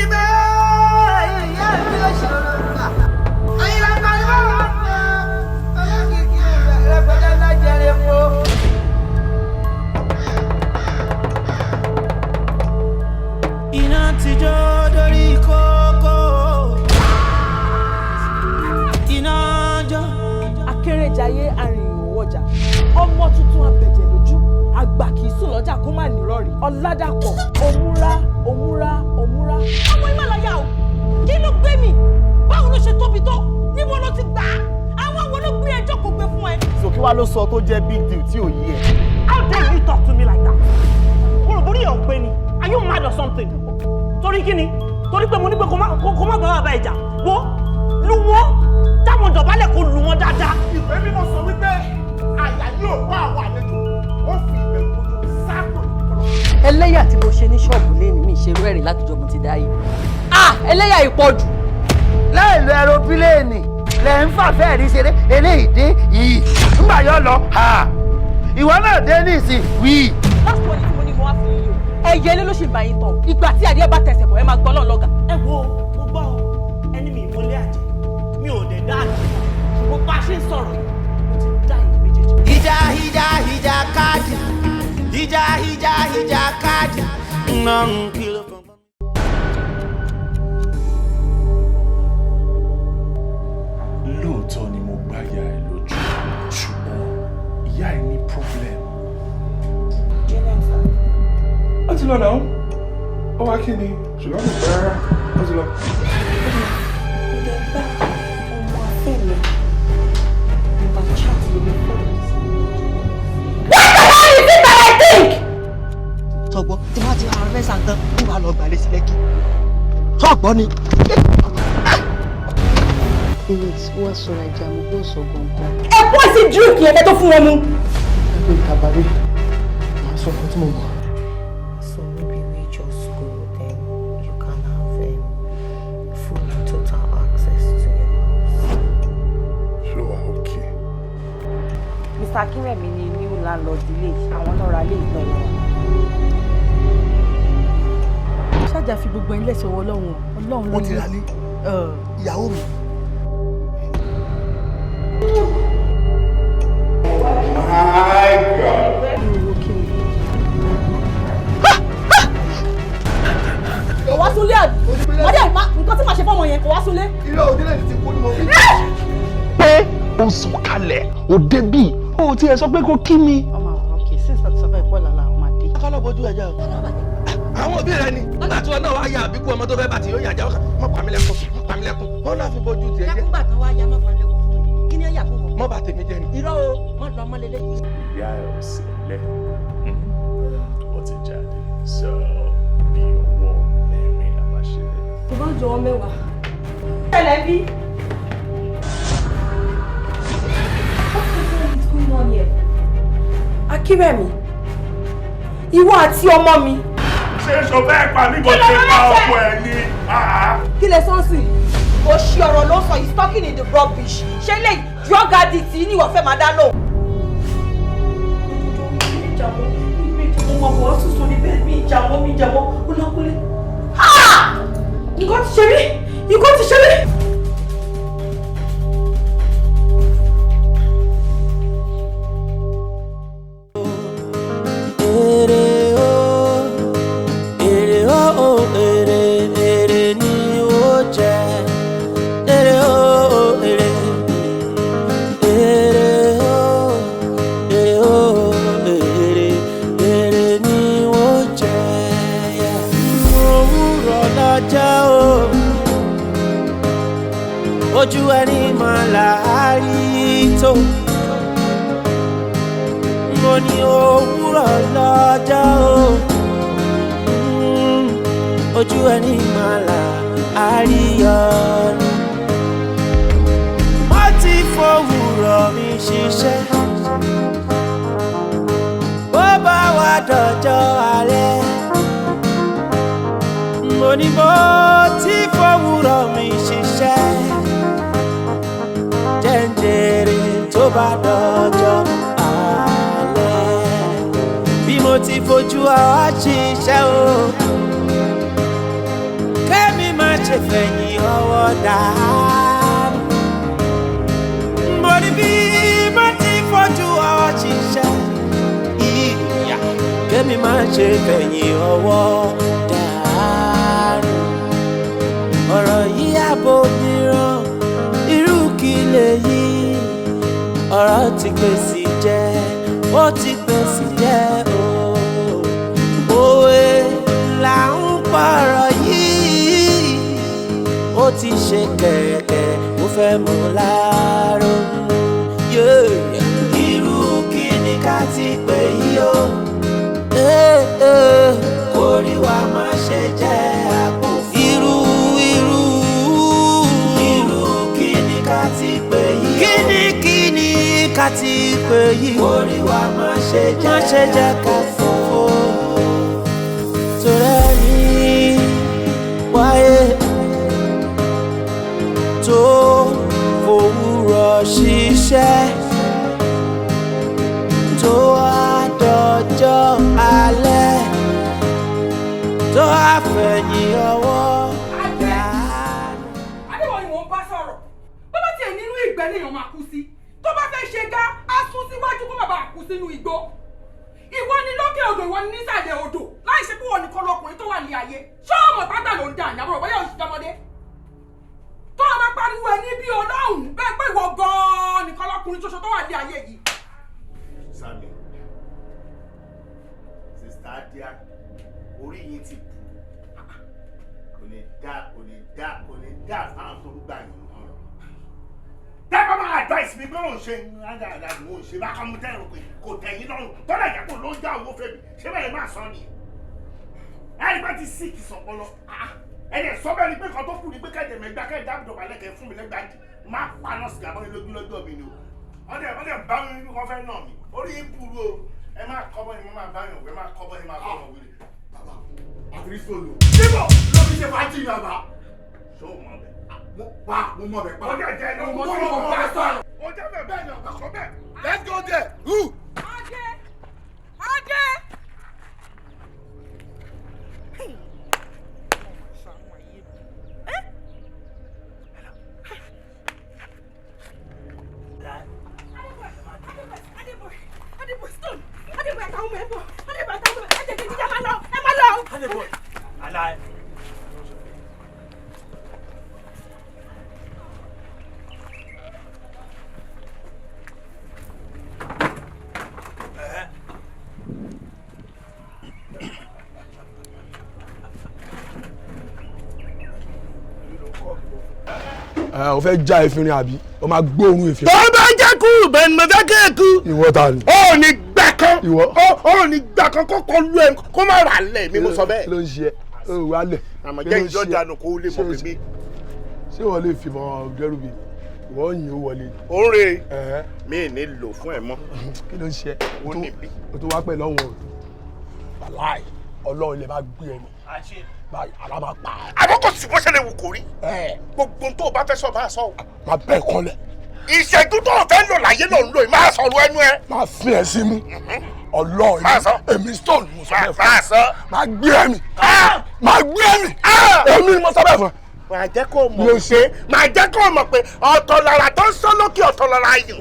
Ibẹ̀ ìyá mi ló ṣe ọ̀nà. Àyìnlá pariwo olókìkí rẹpẹtẹ lájẹrẹ po. Iná ti jó dórí kókó. Iná jó. Akérèjayé arìnrìn-òwòjà, ọmọ tuntun abẹ̀jẹ̀ lójú, àgbà kì í sùn lọ́jà kó má nírọ̀rí. Ọ̀làdàpọ̀ òmúra òmúra òmúra. Ọmọ ìmọ̀láyà o, kí ló gbé mi? Báwo ló ṣe tóbi tó? Níbo ló ti gbà á? Àwọn wo ló gbé ẹjọ́ kò gbé fún ẹ? So kí wàá ló sọ tó jẹ́ big deal tí ò yí ẹ? How dare you talk to me like that? Mo rò bórí ẹ̀ ò pé ni. Are you mad or something? Torí kí ni? Torí pé mo ní pé kó má bá bàbá ìjà. Wo lu wọ́n, táwọn dọ̀bálẹ̀ kó lu wọn dáadáa. Ìwé Mímọ́ sọ wípé àyà yóò bá àwọn àlejò, ó fi ìbẹ̀rù kojú sáàpò ìkọlọ. Ẹlẹ́yà tí mo ṣe ní ṣọ́ọ̀bù lẹ́nu mi ìṣerú ẹ̀rìn látijọ́ mo ti dá yìí. Ah, ẹlẹ́yà ìpọ̀jù. Láì lo aeroplane lẹ̀ ń fà fẹ́ẹ̀ rí ṣeré eléyìí dé yìí ńgbà yọ lọ ha ìwọ náà dé ní ìsìn wíì. Last one tí mo ní mo wá fún yín o, ẹyẹ ilé ló ṣe bá yín tán. Ìgbà tí adìẹ bá tẹsẹ̀ bọ̀, ẹ máa gbọ́ náà lọ́gà. Ẹ wo, mo gbọ́ ọ, ẹni mi ìmọ̀lẹ́ àjẹ́, mi ò dẹ̀ dá àjẹ́ mọ́, ṣùgbọ́n bá a ṣe ń sọ̀rọ̀ yìí, mo ti dá ìlú méjèèjì. Ìjà ìjà ìjà káàdì. Ìjà ìjà ìjà káàdì. Kí ló fọ́n. Lóòótọ́ ni mo gbá ìyá ẹ lójú, ṣùgbọ́n ìyá ẹ ní problem. Ó ti lọ náà, ó wá kí ni, ṣùgbọ́n kò pẹ́ rárá, ó ti lọ. Mo dẹ̀ bá ọmọ afẹ́ mi, mo bá chat lórí fóònù. What the hell is it that I think? Sọgbọ́n tí wọ́n ti ra mẹ́sàn-án tán, ń wà lọ gbàlẹ́ sí Lẹ́kì, sọgbọ́n ni. Wait, wọ́n sọ̀rọ̀ ìjà mo kó sọ gangan. Ẹ poison drink yẹn kẹ́ tó fún wọn mu. Ẹgbẹ́ ìtàbàdé, màá sọ fún tí mo mọ̀. So maybe we just go, then you can have full and total access to your house. Ṣé wàá okay? Mr. Akínrẹ̀mí ni new landlord ilé, àwọn náà ra ilé ìlọ́wọ́. Ṣáàjà fi gbogbo ilé sọ̀wọ́ Ọlọ́run, Ọlọ́run ló Wọ́n ti ra lé ìyàwó mi. My God. Owó kí ni? Kò wá súnlé àbí? Wọ́n dẹ̀ nǹkan tí màá ṣe fọ́mọ yẹn, kò wá súnlé. Ilé òdílé ti kú ni mo fi. Pé ó sọ̀kalẹ̀, ó débì, ó tiẹ̀ sọ pé kó kí mi. Ọmọ àwọn òkè sísè tó sọ fún ìpọ́ làlá àwọn máa dé. Kọ́lọ́ bójú ẹ̀jẹ̀ o. Àwọn òbí rẹ ni nígbà tí wọn náà wá ya àbíkú ọmọ tó fẹ́ bàtì yóò yàjà ọkàn mọ́ pàmílẹ́kùn mọ́ pàmílẹ́kùn wọn náà fi bójú tiẹ̀ jẹ́. Lẹ́kùngbà tán wá ya má palẹ̀kùn fún mi. Kí ni ó yà fún wọn? Mọ́ bà tèmi jẹ́ ni. Irọ́ o, wọ́n lọ mọ́ lélẹ́. Ìyá ẹ ò sí lẹ́, ó ti jáde, so bí ọwọ́ 4 la máa ṣe lẹ́. Tó bá jọ ọ 10. Ṣẹlẹ̀ bí. What the hell is going on here? Akínrẹ̀mí, ìwọ àti ọmọ mi. Ṣé ṣo fẹ́ pa mí bó ṣe pa ọkọ ẹ ni? Kí lẹ sọ́ọ̀sì? Òṣì ọ̀rọ̀ ló sọ, he's talking in the rubbish. Ṣé lè drug addict ní ìwọ fẹ́ máa dá lóhùn? Mo mọ̀ wọ́n sùn sórí bẹ́ẹ̀ mi ìjàmọ́ mi ìjàmọ́ Ọlákúnlé. Nǹkan ti ṣe mí! Nǹkan ti ṣe mí! Èrè o, èrè o, èrè, èrè ni ó jẹ. Èrè o, èrè, èrè o, èrè o, èrè, èrè ni ó jẹ. Òwúrọ̀ lọ́jọ́ o, ojú ẹni máa láàárí tó. Mo ní òwúrọ̀ lọ́jọ́ o, ojú ẹni máa là àríyànnu. Mo ti fòwúrọ̀ mi ṣiṣẹ́, bó bá wà dọ̀jọ́ alẹ́. Mo ní mo ti fòwúrọ̀ mi ṣiṣẹ́, jẹ́ǹjẹ̀rẹ̀ tó bá dọjọ́ alẹ́. Bí mo ti fojú ọwọ́ ṣiṣẹ́ o, kẹ́mi má ṣe fẹ̀yìn ọwọ́ dànù. Mo ní bí mo ti fojú ọwọ́ ṣiṣẹ́, ìyá, kẹ́mi má ṣe fẹ̀yìn ọwọ́ dànù. Ọ̀rọ̀ yìí àbò mìíràn, irú kí lèyí? Ọ̀rọ̀ ti pèsè jẹ́, ó ti pèsè jẹ́ o. Òwe là ń pọ̀rọ̀ yìí, ó ti ṣe kẹ̀kẹ́, mo fẹ́ mú láàárọ̀. Irú kí ni ká ti pè yí o? Kórìí wa má ṣe jẹ́ àpò. Irú irú irú kí ni ká ti pè yí o? Kíni kíni ká ti pè yí? Kórìí wa má ṣe jẹ́, má ṣe jẹ́ ká fò. Torí ẹni wáyé tó fòwúrọ̀ ṣiṣẹ́, tó wá dọjọ́ alẹ́, tó wá fẹ̀yìn ọwọ́. Adéwọ̀ ni mò ń bá sọ̀rọ̀. Bó bá tiẹ̀ nínú ìgbẹ́ lèèyàn máa kú sí. Tó bá fẹ́ ṣe gá, á sún síwájú kó má bàa kú sínú igbó. Ìwọ ni lókè odò, ìwọ ni nísàlẹ̀ odò, láì ṣe pé wọ́n nìkan lọkùnrin tó wà ní ayé. Ṣé ọmọ pátá ló ń dà ìyàbọ̀ bóyá òun ṣọmọdé? Tó o máa pariwo ẹ ní bí ọlọ́run bẹ́ẹ̀ pé ìwọ gan-an nìkan lọkùnrin ṣoṣo tó wà ní ayé yìí. Sami, Sista Adia, orí yín ti bù. Kò ní dá, kò ní dá, kò ní dá fáwọn tó ń gbà yín mọ́ràn. Tẹ́ bá máa advice mi pé òun ṣe rádaràda ni òun ṣe bákan mú tẹ́rù pé kò tẹ̀yìn lọ́rùn tọ́lá ìjà kò ló ń já owó fẹ́mi ṣé bẹ́ẹ̀ máa sọ nìyẹn. Ẹni bá ti sick sọpọlọ. Ẹni sọ bẹ́ẹ̀ ni pé kan tó kù ni pé kẹ́jẹ̀ mẹ́gbà kẹ́jẹ̀ dábìdọ̀ balẹ̀ kẹ́ fún mi lẹ́gbàá jì má paná sìgá mọ́ lójú lọ́jọ́ mi ni o. Wọ́n dẹ̀ bá mi bí wọ́n fẹ́ nà mí. Orí yín burú o. Ẹ máa kọ́ bọ́ ni mo máa bá yàn wẹ̀, ẹ máa kọ́ bọ́ ni máa bá wọn wílé. Bàbá, àtìrí sọ̀lù. Níbo ló fi ṣe fàájì bàbá? Ṣé o mọ̀ bẹ́ẹ̀? Mo pa, mo mọ̀ bẹ́ẹ̀ pa. Ó dẹ̀ jẹ́ Mo mọ̀ tí mo bá sọ̀rọ̀. Ó jẹ́ bẹ́ẹ̀ bẹ́ẹ̀ ni ọ̀gá sọ bẹ́ẹ̀. Let's go there. Who? Adé! Adé! Adébọ̀ stone! Adébọ̀ àtàwọn ọmọ ẹ̀ bọ̀! Adébọ̀ àtàwọn ọmọ ẹ̀ tètè jíjà máa lọ! Ẹ máa lọ! Adébọ̀ aláì. Ẹ o fẹ́ já efinrin àbí o máa gbóòórùn efinrin. Tó bá jẹ́ kú bẹ́ẹ̀ ni mo fẹ́ kéèkú. Ìwọ ta ni. Ó ní gbà kan. Ìwọ. Ó ní gbà kan kó kọ lu ẹ kó má rà lẹ̀ mi mo sọ bẹ́ẹ̀. Kí ló ń ṣe ẹ? O wà lẹ̀. Àmọ́ jẹ́ ìjọ dànù kó lè mọ̀ pé mi. Ṣé wọ́n lè fi mọ dẹ́rù bí? Ìwọ yìn ó wọlé. Ó ń re mi ní lò fún ẹ mọ́. Kí ló ń ṣe ẹ? Ó ní bí. O tó wá pẹ̀lú ọ̀hún o. Wàláì Ọlọ́run lè máa gbé ẹ mi. Báyìí àlá máa pa. Àkókò tí bó ṣe lè wù kó rí. Gbogbo tó o bá fẹ́ sọ máa sọ o. Máa bẹ́ẹ̀ kọ́lẹ̀. Ìṣẹ́jú tó o fẹ́ lò láyé ló ń lò yìí máa sọ̀rọ̀ ẹnu ẹ. Máa fi ẹ sí mú. Ọlọ́run èmi stone mo sọ bẹ́ẹ̀ fún. Máa sọ. Máa gbé ẹ mi. Máa gbé ẹ mi. Èmi ni mo sọ bẹ́ẹ̀ fún. Màá jẹ́ kó mọ̀ pé màá jẹ́ kó mọ̀ pé ọ̀tọ̀ lára tó ń sọ lókè ọ̀tọ̀ lára yìí.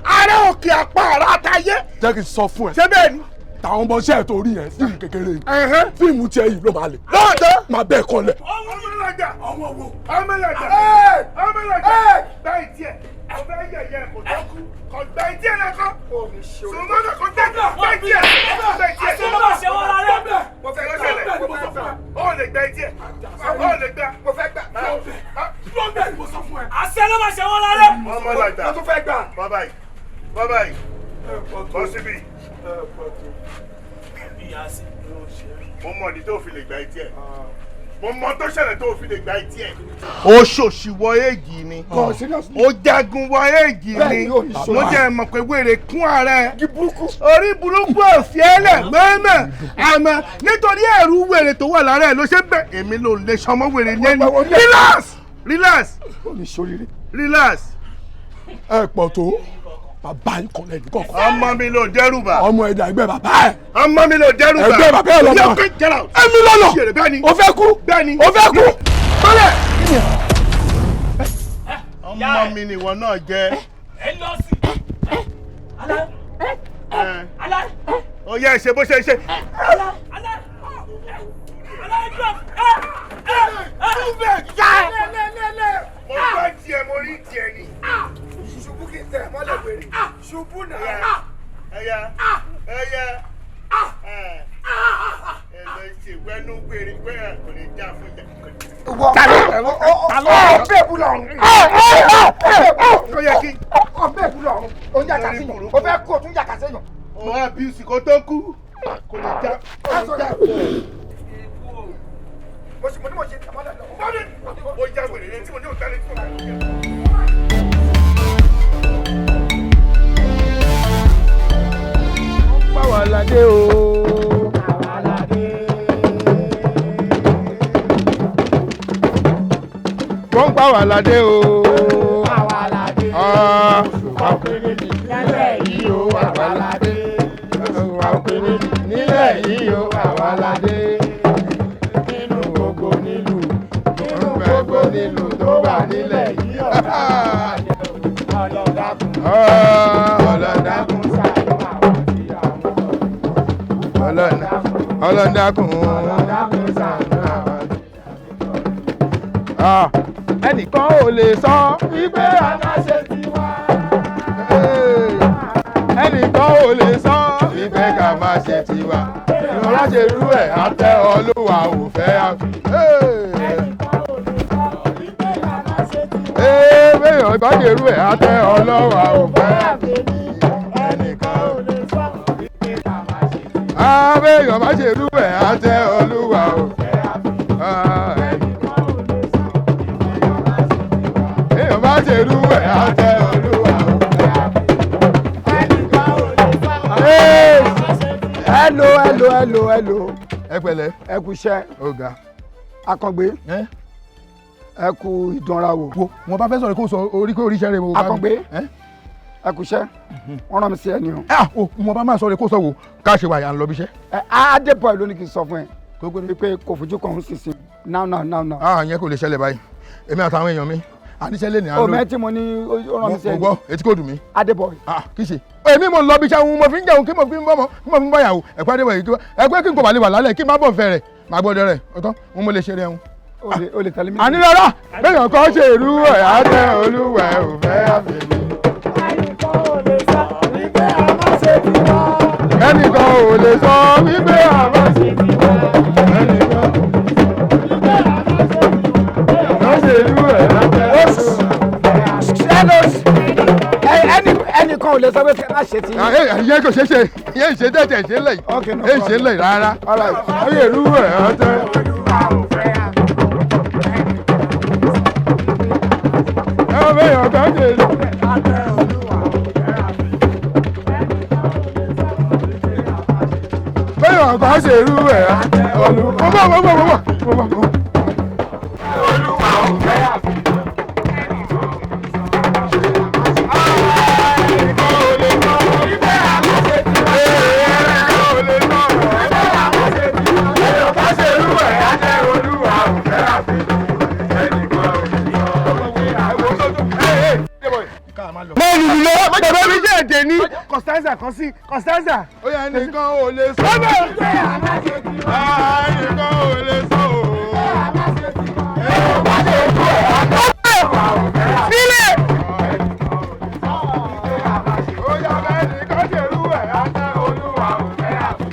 Ará òkè apá ará àtayé. Jẹ́ kí n sọ fún ẹ. Ṣé bẹ́ẹ̀ ni? Tàwọn ọmọ iṣẹ́ tó rí yẹn fíìmù kékeré yìí fíìmù tiẹ̀ yìí ló máa lè. Lóòótọ́. Máa bẹ́ẹ̀ kọ́lẹ̀. Ọmọ ìlàjà. Ọmọ wo? Ọmọ ìlàjà. Ọmọ ìlàjà. Bẹ́ẹ̀ tiẹ̀, ọbẹ̀ yẹ̀yẹ̀ kò tó kú. Kò gbẹ etí ẹ̀ lẹ́kọ́. Sùnmọ́nà kò gbẹ gbẹ etí ẹ̀. Gbẹ etí ẹ̀. Àṣẹ ló máa ṣe wọ́n lálẹ́. Mo fẹ́ lọ́sẹ̀lẹ̀. Ó lè gbẹ etí ẹ̀. Ó lè gbẹ. Mo fẹ́ gbà. Lọ́bẹ̀ ni mo sọ fún ẹ. Àṣẹ ló máa ṣe wọ́n lálẹ́. Ọmọ ìlàjà. Mo tún fẹ́ gbà. Bàbá yìí. Bàbá yìí. Bọ́ síbí. Mo mọ̀ ní tó fi lè gba etí ẹ̀. Mo mọ tó ṣẹlẹ̀ tó fi lè gba etí ẹ̀. Ó ṣòṣì wọ èjì ni. Ó jagun wọ èjì ni. Mo jẹ́ mọ̀ pé wèrè kún ara ẹ̀. Orí burúkú òfin ẹlẹ̀ mẹ́mẹ́. Àmọ́ nítorí ẹ̀rù wèrè tó wà lára ẹ̀ ló ṣe bẹ̀. Èmi ló lè sọmọ wèrè lẹ́nu. Relax! Relax! Relax! Ẹ pọ̀ tó bàbá yín kọ́ lẹ́nu kọ̀ọ̀kan. Ọmọ mi ló dẹ́rù bà. Ọmọ ẹ̀dá ẹgbẹ́ bàbá ẹ̀. Ọmọ mi ló dẹ́rù bà. Ẹgbẹ́ bàbá ẹ̀ lọ́mọ. Ẹ̀mí lọ́nà. O fẹ́ kú. O fẹ́ kú. Bọ́lẹ̀. Ọmọ mi nìwọ náà jẹ́. Ẹ lọ sí. Alá. Alá. Ó yẹ ṣe bó ṣe ṣe. Alá. Alá. Alá ẹ drop. Mo gbọ́ tiẹ̀ mo rí tiẹ̀ ni. Ṣubú kì í tẹ̀ mọ́lẹ̀ wèrè. Ṣubú náà. Ẹyẹ ẹyẹ ẹ lọ ṣe wẹnu wèrè wẹ́rẹ́ kò lè dá fún ìjà. Ta ló ọbẹ̀ bú lọ́rùn. Ó yẹ kí. Ọbẹ̀ bú lọ́rùn. Ó ń yàgà sí yàn. Ó fẹ́ kú ó tún yàgà sí yàn. Ó wá bí ìsìnkú tó kú. Kò lè já. Kò lè já. Mo ní mo ṣe tẹ̀ mọ́lẹ̀ lọ. Ó yá wèrè ní tí mo ní òtá ní tí mo ní. Àwa la dé o. Àwa la dé. Wọ́n pa àwa la dé o. Àwa la dé. Òṣùpá péré jì nílẹ̀ yìí o. Àwa la dé. Òṣùpá péré jì nílẹ̀ yìí o. Àwa la dé. Nínú gbogbo nílùú. Nínú gbogbo nílùú tó wà nílẹ̀ yìí ọ̀gá. Ọlọ́dàkùn. Ọlọ́dàkùn. Ọlọ́dàkùn. Ẹnìkan ò lè sọ wípé aláṣẹ ti wá. Ẹnìkan ò lè sọ wípé ká má ṣe tiwa. Ìrora ṣe rú ẹ̀ àtẹ Olúwa ò fẹ́ àfi. Ẹnìkan ò lè sọ wípé ká má ṣe tiwa. Béèyàn bá ṣe rú ẹ̀ àtẹ Olúwa ò fẹ́ àfi. Ẹnìkan ò lè sọ wípé ká má ṣe tiwa. Béèyàn bá ṣe rú ẹ̀ àtẹ Olúwa ò fẹ́ àfi. Béèyàn bá ṣe rú ẹ̀ àtẹ Olúwa ò fẹ́ àfi. Hello, hello, hello, hello. Ẹ pẹ̀lẹ́. Ẹ kú iṣẹ́. Ọ̀gá. Akàngbé. Ẹ kú ìdánrawò. Wo wọn bá fẹ́ sọ̀rọ̀ kó sọ orí pé oríṣẹ́ rẹ̀ mo bá mi. Akàngbé. Ẹ kú iṣẹ́. Wọ́n rán mi sí ẹni o. O wọn bá máa sọ̀rọ̀ kó sọ wo ká ṣe wà yà ń lọ bí iṣẹ́. Ẹ Adébọ̀yì ló ní kí n sọ fún ẹ. Wípé kò fojú kan ń sinsin now now now now. Ah ìyẹn kò lè ṣẹlẹ̀ báyìí. Èmi àtàwọn èèyàn mi àníṣe lè ní àlọ́. O mẹ́ tí mo ní ó rán mi sí ẹni. Mo gbọ́ etí kò dùn mí. Adébọ̀yì. Ah kì í ṣe. Èmi mo lọ bí iṣẹ́ òun mo fi ń jẹun kí mo fi ń bọ́mọ kí mo fi ń bọ́yàwó ẹ̀kọ́ Adébọ̀yì kí ẹ̀kọ́ kí n kò bá lè wà lálẹ́ kí n má bọ̀ fẹ́ rẹ̀ má gbọ́dọ̀ rẹ̀ ọ̀tọ́ mo mo lè ṣe rẹ̀ ń. O lè tẹ̀lé mi. Àní rárá bẹ́ẹ̀ kọ́ ṣe irú ẹ̀ á tẹ Olúwa ò fẹ́ àfẹ́mi. Ẹnìkan ò lè sọ wípé a má ṣe tiwa. Ẹnìkan ò lè sọ wípé a má ṣe tiwa. Ẹnìkan ò ṣe irú ẹ̀ á tẹ Ẹnìkan ò lè sọ pé kí ẹ má ṣe ti. Ìyẹn kò ṣeé ṣe ìyẹn ìṣe tẹ̀tẹ̀ ṣe lẹ̀ yìí ṣe lẹ̀ rárá. Ayé irú ẹ̀ á tẹ. Ẹ wọ́n bẹ́ẹ̀ yàn kàn ṣe irú. Bẹ́ẹ̀ yàn kàn ṣe irú ẹ̀ á tẹ. Mo bọ̀ mo bọ̀ mo bọ̀ mo bọ̀ mo bọ̀. Bàbá mi jẹ́ èdè ní Constanza kan sí Constanza. Ó yá ẹnìkan ò lè sọ. Ẹnìkan ò lè sọ o. Nílẹ̀. Ó yá ẹnìkan ṣerú ẹ̀ á tẹ́ Olúwa ò fẹ́ àfi.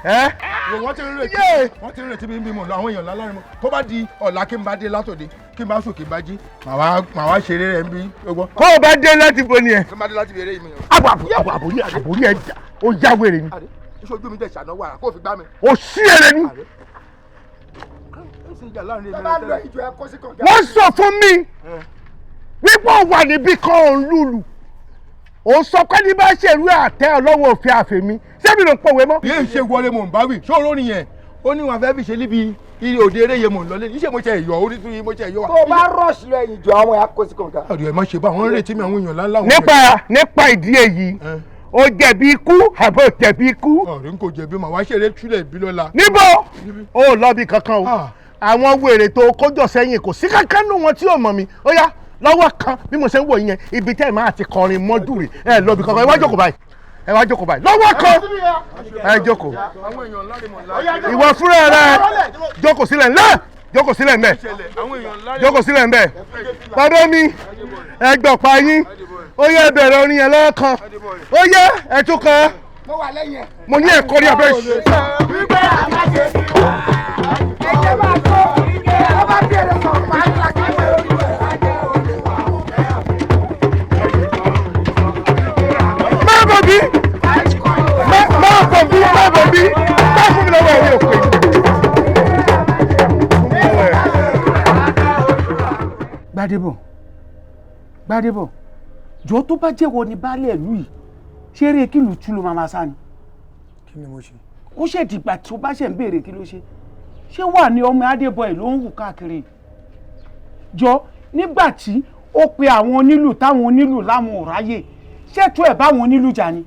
Ẹ wọ́n ti ń retí wọ́n ti ń retí bí n bí mo lọ àwọn èèyàn lálẹ́ mo tó bá di ọ̀la kí n bá dé látòde kí n bá sùn kí n bá jí màá wá ṣeré rẹ̀ ń bí gbogbo. Kó o bá dé láti bo ni ẹ. Kí n bá dé láti bí eré yìí mi. Àbò àbò àbò àbò àbò ẹ ó já wèrè ni. Ìṣojú mi dẹ̀ ṣàná wàrà kó fi gbá mi. O sí èrè ni. Wọ́n sọ fún mi wípé ó wà níbí kan òun lùlù, òun sọ pé ní bá ṣèrú àtẹ ọlọ́wọ́ òfin àfẹ́mi sẹ́mi ló ń pòwe mọ́. Yéé ṣe wọlé mò ń bá wí ṣòro nìyẹn, ó ní wọn fẹ́ fi ṣe níbi òde eré yẹn mò ń lọlé níṣẹ́ mo ṣe ẹ̀yọ́ orí tún yín mo ṣe ẹ̀yọ́ wa. Tó o bá rush lọ ẹ̀yìn jọ àwọn ẹ̀yà kó sí kànga. Ọ̀dọ̀ ẹ̀ má ṣe bá àwọn ń retí mi àwọn èèyàn ńláńlá. Nípa ìdí èyí, ó jẹ̀bi ikú àbó jẹ̀bi ikú. Ọ̀rẹ́ n kò jẹ̀bi, màá wá ṣeré túlẹ̀ bí lọ́la. Níbo ó lọ bí kankan o, àwọn wèrè tó kójọ sẹ́yìn kò sí kankan nù wọn tí ò mọ̀ mi. Ó yá lọ́wọ́ kan bí mo ṣe ń wò yẹn, ibi tẹ́ ẹ̀ máa ti kọrin mọ́jú rè ẹ lọ bí kankan. Ẹ wá jókòó báyìí, ẹ wá jókòó báyìí lọ́wọ́ kan, ẹ jókòó. Ìwọ fúnra rẹ jókòó sílẹ̀ ńlẹ̀, jókòó sílẹ̀ ńbẹ̀, jókòó sílẹ̀ ńbẹ̀. Bàbá mi, ẹ gbọ̀pá yín. Ó yẹ bẹ̀rẹ̀ orin yẹn lọ́wọ́ kan. Ó yẹ ẹ tún kan. Mo ní ẹ̀kọ́ ní abẹ́ ìṣe. Má bọ̀ bí, má bọ̀ bí, má bọ̀ bí, má fún mi lọ́wọ́ ẹ̀rí òpè. Gbádébọ̀, Gbádébọ̀, jọ tó bá jẹ́wọ́ ní baálé ìlú yìí, ṣé eré kí lù tú ló máa ma sá ni? Kí ni mo ṣe? Ó ṣe dìgbà tó bá ṣe ń béèrè kí ló ṣe. Ṣé wà ní ọmọ Adébọ̀yè ló ń hù káàkiri? Jọ nígbà tí ó pe àwọn onílù táwọn onílù láwọn ò ráyè, ṣètò ẹ̀ báwọn onílù jà ni?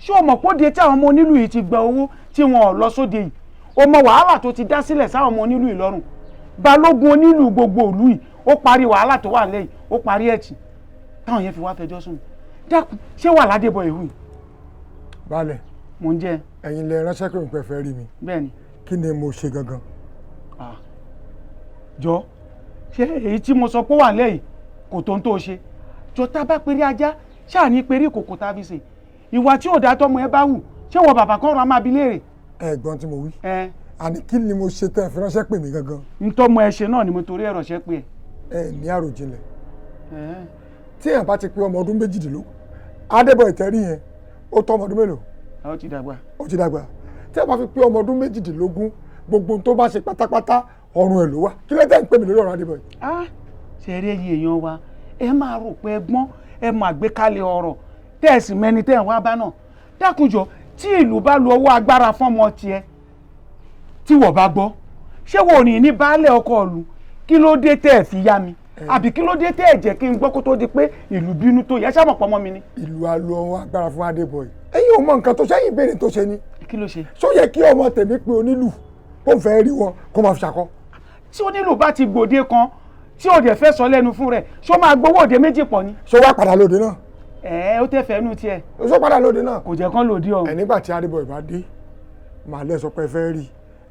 Ṣé o mọ̀ póde tí àwọn ọmọ onílù yìí ti gba owó tí wọn ò lọ sóde yìí? O mọ wàhálà tó ti dá sílẹ̀ sáwọn ọmọ onílù yìí lọ́rùn. Balógun onílù gbogbo ìlú yìí ó parí wàhálà tó wà lẹ́yìn, ó parí ẹ̀tì táwọn yẹn fi wá fẹjọ́ sùn. Dákun, ṣé wà ládébọ̀ ìhù yìí? Baálẹ̀. Mò ń jẹ́. Ẹ̀yin lẹ ránṣẹ́ pé òun pẹ́ fẹ́ rí mi. Bẹ́ẹ̀ni. Kí ni mo ṣe gangan? Jọ, ṣé èyí tí mo sọ pé wà lẹ́yìn kò tó ń tó ṣe? Jọ tá a bá perí ajá, ṣáà ní perí ìkòkò tá a fi sè. Ìwà tí ò dá tọmọ ẹ bá wù, ṣé wọ bàbá kan rán máa bi léèrè? Ẹ̀gbọ́n tí mo wí. Àní kí ni mo ṣe tẹ́ ẹ fi ránṣẹ́ pè mí gangan? Ntọ́mọ ẹ ṣe náà ni mo torí ẹ ránṣẹ́ pè ẹ. Ẹ ní àròjinlẹ̀. Tí èèyàn bá ti pé ọmọ ọdún 22, Adébọ̀yè tẹ́rí yẹn, ó tọ́ ọmọ ọdún mélòó? Ó ti dàgbà. Ó ti dàgbà. Tí èèyàn bá fi pé ọmọ ọdún 22, gbogbo tó bá ṣe pátápátá ọrùn ẹ̀ ló wà. Kí ló dé ń pè mí lórí ọ̀rọ̀ Adébọ̀yè? Ṣe eré yìí èèyàn wa, ẹ máa rò pé ẹ gbọ́n, ẹ mọ àgbékalẹ̀ ọ̀rọ̀, tẹ́ ẹ sì mẹ́ni tẹ́ ẹ wá bá náà. Dákunjọ, tí ìlú bá lu ọwọ́ agbára fọ́mọ tiẹ̀, tí wọ́n bá gbọ́, ṣé wo ní ní baálé ọkọ ìlú? Kí ló dé tẹ́ ẹ fi yá mi? Àbí kí ló dé tẹ́ ẹ jẹ́ kí n gbọ́ kó tó di pé ìlú bínú tó yẹ? Ṣá mọ̀ pọ́nmọ́ mi ni. Ìlú á lu ọwọ́ agbára fún Adébọ̀yè. Ẹ̀yin ò mọ nǹkan tó ṣẹ́yìn ìbéèrè tó ṣe ni. Kí ló ṣe? Ṣó yẹ kí ọmọ tèmi pe onílù kó fẹ́ rí wọn kó máa fi ṣakọ? Tí onílù bá ti gbòde kan tí ò dẹ̀ fẹ́ sọ lẹ́nu fún rẹ̀, ṣó máa gbowó òde méjì pọ̀ ni? Ṣó wá padà lóde náà? Ẹ ó tẹ́ fẹ́ nú tiẹ̀. Ṣó padà lóde náà? Kò jẹ́ kán lòdì ọ̀hún. Ẹ nígbà tí Adébọ̀yè bá dé, màá lẹ́ sọ pé ẹ fẹ́ rí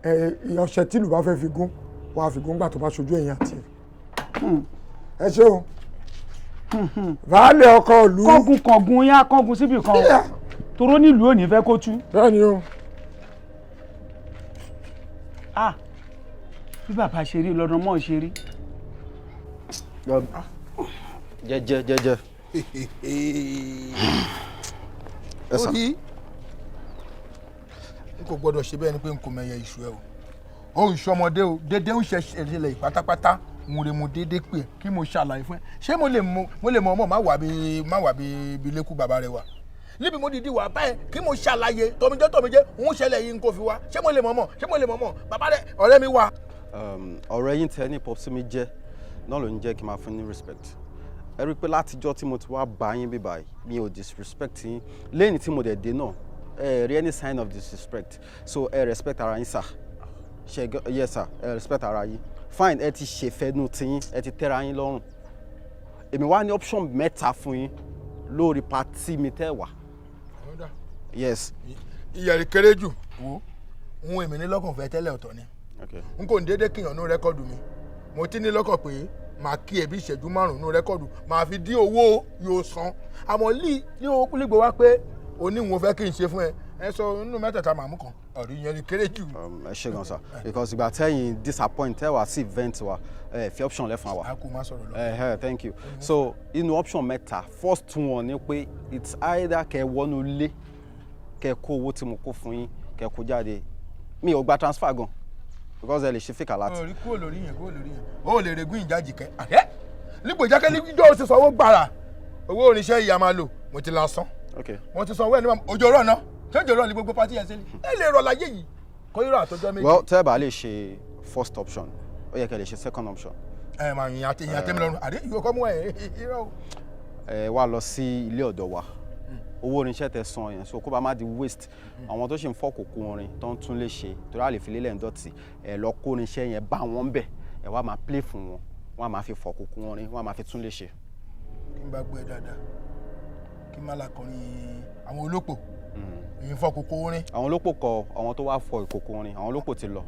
ẹ ọṣẹ tìlù bá fẹ́ fi gún, wàá fi gún gbà tó bá ṣojú ẹ̀yìn àti ẹ̀. Ẹ ṣé o. Baálé ọkọ ìlú. Kọ́gun kọ̀gun yá kọ́gun síbì kan. Toró nílùú ò ní fẹ́ kó tú. Bẹ́ẹ̀ni o. Bí bàbá ṣe rí lọ́dún mọ́ ṣe rí. Jẹ́jẹ́ jẹ́jẹ́. Ẹ sà. N kò gbọ́dọ̀ ṣe bẹ́ẹ̀ ni pé n kò mẹyẹ iṣu ẹ o. Ó ń ṣọmọdé o, dédé ń ṣẹlẹ̀ pátápátá. Mo lè mú dédé pé kí mo ṣàlàyé fún ẹ. Ṣé mo lè mọ ọmọ má wà bí lẹ́kù bàbá rẹ wà? Níbi mo dìdí wà báyìí kí mo ṣàlàyé tọmijẹ́ tọmijẹ́ ń ṣẹlẹ̀ yìí n kò fi wá. Ṣé mo lè mọ̀ mọ̀? Ṣé mo lè mọ̀ mọ̀? Bàbá rẹ ọ̀rẹ́ mi wà. Ọ̀rẹ́ yín tẹ ní popsi mi jẹ́ náà ló ń jẹ́ kí n máa fún ní respect. Ẹ rí i pé látijọ́ tí mo ti wá bá yín bí báyìí, mi ò disrespect yín. Lẹ́yìn tí mo dẹ̀ dé náà, ẹ rí any sign of disrespect. So ẹ respect ara yín sir. Yes sir, ẹ respect ara yín. Fine, ẹ ti ṣèfẹ́nu tiyín, ẹ ti tẹ́ra yín lọ́rùn. Èmi wá ní option mẹ́ta fún yín lórí party mi tẹ́ wà. Yes. Ìyẹ̀rì kéré jù wo, ń èmi ní lọ́kàn fẹ́ tẹ́lẹ̀ ọ̀tọ̀ ni. N kò ní déédéé kíyàn nú rẹ́kọ̀dù mi. Mo ti ní lọ́kàn pé màá kí ẹbí ìṣẹ́jú 5 nú rẹ́kọ̀dù, màá fi dín owó yóò san. Àmọ́ lí ní owó kúlígbò wá pé oníwọ̀n fẹ́ kí n ṣe fún ẹ. Ẹ sọ nínú mẹ́tẹ̀ẹ̀ta màmú kan, ọ̀rí yẹn ni kéré jù. Ẹ ṣé gan sir, because ìgbà tẹ́yìn disappoint tẹ́ wá sí event wa, ẹ fi option lẹ́ fún wa. A kò má sọ̀rọ̀ lọ. Thank you. So inú option mẹ́ta, first one ni pé it's either kẹ́ wọnú ilé Kẹ́ kó owó tí mo kó fún yín, kẹ́ kó jáde. Mi ò gba transfer gan because ẹ lè ṣe fake alert. Orí kúrò lórí yẹn, kúrò lórí yẹn. O lè regún ìjájì kẹ. Àdé nípò ìjákẹ́ níjọ́ o ti sanwó gbàrà. Owó oníṣẹ́ ìyá máa lò, mo ti la san. Mo ti sanwó ẹ̀ nígbà òjò rọ̀ náà. Ṣé òjò rọ̀ ní gbogbo pátí yẹn sí ni? Ẹ lè rọ̀ láyé yìí. Kó irọ́ àtọjọ́ méjì. Well, tẹ́ ẹ bá lè ṣe first option, ó yẹ kẹ́ lè ṣe second option. Ẹ máa yìn àti ìyìn àtẹ́mi lọ́rùn. Àdé ìwọ kọ́ mú ẹ irọ́ o. Ẹ wá lọ sí ilé ọ̀dọ̀ wa, owó irinṣẹ́ tẹ san yẹn, so kó bá má di waste, àwọn tó ṣì ń fọ́ kòkó orin tó ń tún lè ṣe torí àlè fi lélẹ̀ ń dọ̀tí, ẹ lọ kó irinṣẹ́ yẹn bá wọn bẹ̀, ẹ wá máa play fún wọn, wọn á máa fi fọ́ kòkó orin, wọn á máa fi tún lè ṣe. Kí n bá gbọ́ ẹ dáadáa, kí n má la kọrin àwọn olópò ìyìn fọ́ kòkó orin. Àwọn olópò kọ, àwọn tó wá fọ ìkòkò orin, àwọn olópò ti lọ.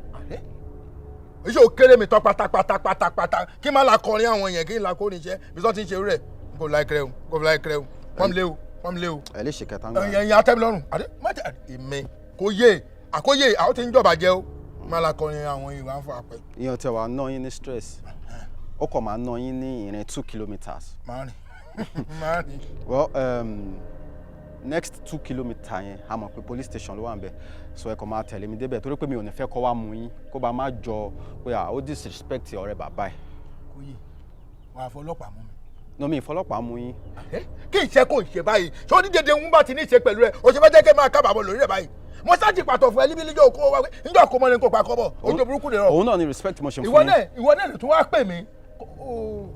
Iṣẹ́ òkèrè mi tán pátápátápátápátá, kí n má la kọrin àwọn yẹn, kí n la kó irinṣẹ́ bí sọ́ ti ń ṣe rẹ̀, n kò láìkẹrẹ o, n kò láìkẹrẹ o, pọ́nmilé o, pọ́nmilé o. Ẹ lè ṣe kẹta ń gbà. Ẹyin atẹ́milọ́rùn àdé má jẹ́ èmi kò yé àkóyè àwọn tí ń jọba jẹ́ o, má la kọrin àwọn ìwà ń fọ àpẹ. Ìyẹn tẹ wàá ná yín ní stress, ó kàn máa ná yín ní ìrìn 2 kilometres. Máa rìn, máa rìn. Well, next 2 kilometre yẹn, a mọ̀ pé police station ló wà níbẹ̀, so ẹ kàn máa tẹ̀lé mi débẹ̀ torí pé mi ò ní fẹ́ kọ́ wá mú yín, kó bá má jọ pé à ó disrespect ọ̀rẹ́ bàbá ẹ̀. Kò yé, wàá fọlọ́pàá mú mi. No, mi ìfọlọ́pàá mú yín. Kí ìṣe kò ṣe báyìí, ṣé ó ní dédé ń bá ti ní ìṣe pẹ̀lú ẹ, o ṣe fẹ́ jẹ́ kí ẹ máa kábàámọ̀ lórí rẹ̀ báyìí? Mo ṣáà ti pàtó fún ẹ níbi níjọ́ òkú wa pé níjọ́ kó mọ́ ni kò pa kọ́bọ̀, ojú burúkú lè rọ. Òun náà ni respect mo ṣe fún Ìwọ yín. náà, ìwọ náà ló tún wá pè mí.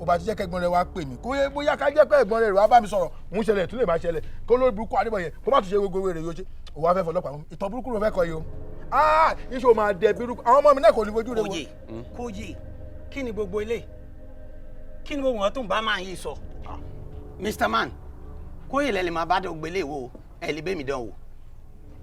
Ó bá ti jẹ́ kẹ́gbọ́n rẹ wá pè mí, kó yẹ bóyá ká jẹ́ pé ẹ̀gbọ́n rẹ wá bá mi sọ̀rọ̀ ń ṣẹlẹ̀ tún lè má ṣẹlẹ̀, kó lórí burúkú Adébọ̀yẹ kó má tún ṣe gbogbo èrè yóò ṣe. Òwò afẹ́ fọlọ́pàá mú, ìtàn burúkú ló fẹ́ kọ yìí o. Ah, iṣẹ́ o máa dẹ burúkú, àwọn ọmọ mi náà kò ní fojú rẹ wò. Kóyè, Kóyè, kí ni gbogbo ilé, kí ni gbogbo wọn tó ń bá máa yìí sọ? Mr. Man, Kóyè lẹ lè máa bá dọ̀gbélé wo, ẹ lè bẹ́ mi dán o,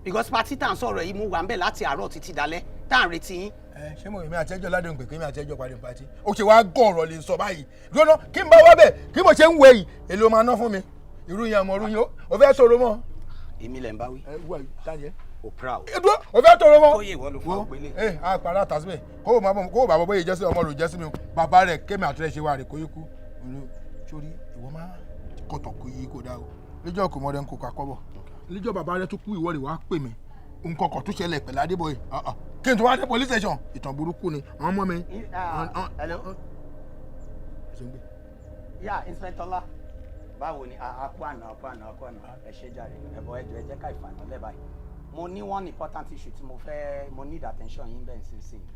because party tá à ń sọ̀rọ̀ yìí, mú wa ń bẹ̀ láti àárọ̀ títí dalẹ́ tá à ń retí yín. Ẹ ṣé mo èmi àti ẹjọ́ ládùn pé kémi àti ẹjọ́ parí pàtí ó ṣe wá gọ̀ọ̀rọ̀ lè sọ báyìí lónà kí n bá wá bẹ̀ kí mo ṣe ń wẹ̀ yìí, èlò máa ná fún mi irú yẹn, ọmọ irú yẹn ó fẹ́ sọ̀rọ̀ mọ́. Èmi lẹ̀ ń bá wí. Ẹ wá tani ẹ. O proud. Ẹ dúró, ó fẹ́ tọrọ mọ́. Kóyè, ìwọ ló fọ ògbélé. Ẹ á parí àtàsíbẹ̀ kó o máa bọ̀, kó o bá bọ̀ bóyá ìjẹ́sí ọmọ rẹ̀ jẹ́sí mi o, bàbá rẹ̀ kémi àti rẹ̀ ṣe wà rẹ̀ kó yí kú sórí ìwọ máa kọ̀tọ̀ kó yí kó dá o lẹ́jọ́ kò mọ́ rẹ̀ ń kó kakọ́ bọ̀ lẹ́jọ́ bàbá rẹ̀ tó kú, ìwọ rẹ̀ wá pè mí, nǹkan kan tó ṣẹlẹ̀ pẹ̀lú Adébóyè, kí n tó wá dé police station, ìtàn burúkú ni àwọn ọmọ mi. Hello. Yeah, Inspector La. Báwo ni? Àkú àná, àkú àná, àkú àná. Ẹ ṣe jàre. Ẹ̀bọ̀ ẹjọ́, ẹ jẹ́ ká ìfànà lẹ́ báyìí. Mo ní one important issue tí mo fẹ́, mo need attention yín bẹ́ẹ̀ nísinsìnyí.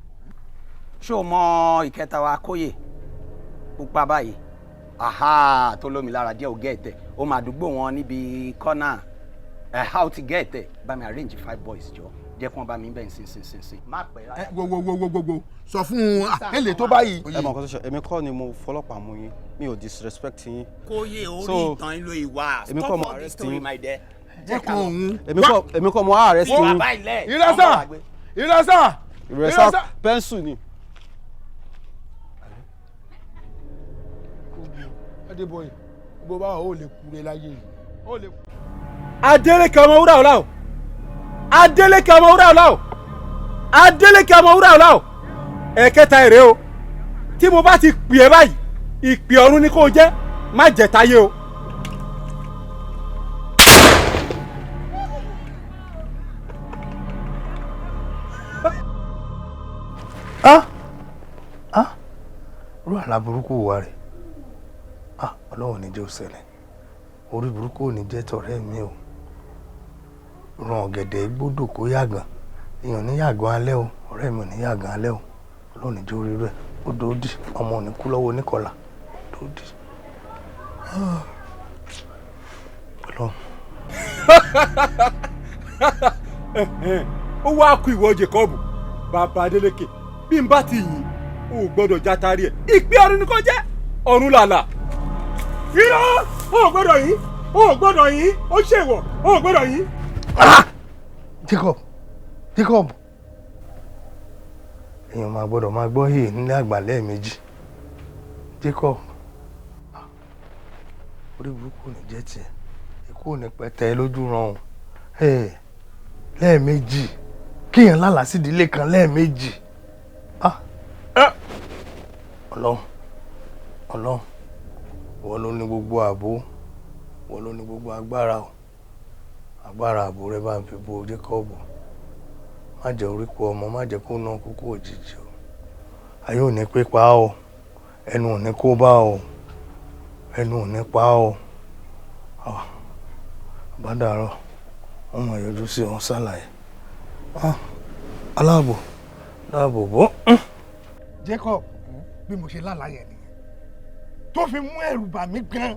Ṣé o mọ ìkẹta wa Kóyè? Pupa báyìí. Aha, tó lómi lára díẹ̀, ò gẹ̀ẹ́tẹ̀. Ó máa àdúgbò wọn níbi kọ́nà. Ẹ̀ how to get there? Bá mi arrange five boys jọ. Jẹ́ kí wọ́n bá mi bẹ́ẹ̀ nísinsìnyí. Má pẹ́ rárá. Wo wo wo wo wo wo, sọ fún un èlé tó báyìí. Ẹ mọ nǹkan tó ṣe, èmi kọ́ ni mo fọlọ́pàá mú yín, mi ò disrespect yín. Kóyè, orí So, ìtàn ìlú ìwà. èmi Stop kọ́ mo all this arrest story, yín. my dear. Jẹ́ kó òun. Èmi kọ́ mo arrest Wọ́n yín. bàbá ilẹ̀. Ìrẹsà, ìrẹsà. Ìrẹsà pẹ́ńsù ni. Adébóyè, gbogbo báwa ò lè kúre láyé yìí. Ó lè kú. Adeleke ọmọ wúrà ọlá o, Adeleke ọmọ wúrà ọlá o, Adeleke ọmọ wúrà ọlá o, ẹ̀kẹta èrè o. Tí mo bá ti pè é báyìí, ìpè ọ̀run ni kò jẹ́, má jẹ́ táyé o. Ah ah, irú àlá burúkú wà rè? Ah, Ọlọ́run ní jẹ́ ó ṣẹlẹ̀, orí burúkú ò ní jẹ́ tọ̀rẹ́ mi o. Ran ọ̀gẹ̀dẹ̀ gbódò kó yàgàn, èèyàn ní yàgàn alẹ́ o, ọ̀rẹ́ mi ò ní yàgàn alẹ́ o. Ọlọ́run ní jẹ́ orí rẹ̀ ó dòódì, ọmọ ò ní kú lọ́wọ́ oníkọlà dòódì. Ọlọ́run. Ó wá kú ìwọ Jacob bàbá Adeleke, bí n bá ti yìn ó gbọ́dọ̀ játari ẹ̀, ìpè ọ̀run ni kò jẹ́, ọ̀run làlà. Irọ́, ó gbọ́dọ̀ yín, ó gbọ́dọ̀ yín, ó ṣèwọ̀, ó gbọ́dọ̀ yín. Jacob, Jacob, èèyàn máa gbọ́dọ̀ máa gbọ́ yìí nílé àgbà lẹ́ẹ̀mejì. Jacob, orí burúkú ò ní jẹ́ tiẹ̀, ikú ò ní pẹ́ tẹ́ ẹ lójú ran o. Lẹ́ẹ̀mejì kéèyàn lálàá sídìílé kan lẹ́ẹ̀mejì. Ọlọ́run, Ọlọ́run, ìwọ ló ní gbogbo ààbò, ìwọ ló ní gbogbo agbára o. Agbára ààbò rẹ bá ń fi bo Jacob. Má jẹ́ orí kó ọmọ, má jẹ́ kó ná kókó òjijì o. Ayé ò ní pé pa o, ẹnu ò ní kó bá o, ẹnu ò ní pa o. Àbádàárọ̀ wọ́n máa yọjú sí wọn ṣàlàyé. Aláàbò dáàbò bò. Jacob, bí mo ṣe lálàá yẹn nìyẹn tó fi mú ẹ̀rù bà mí gan.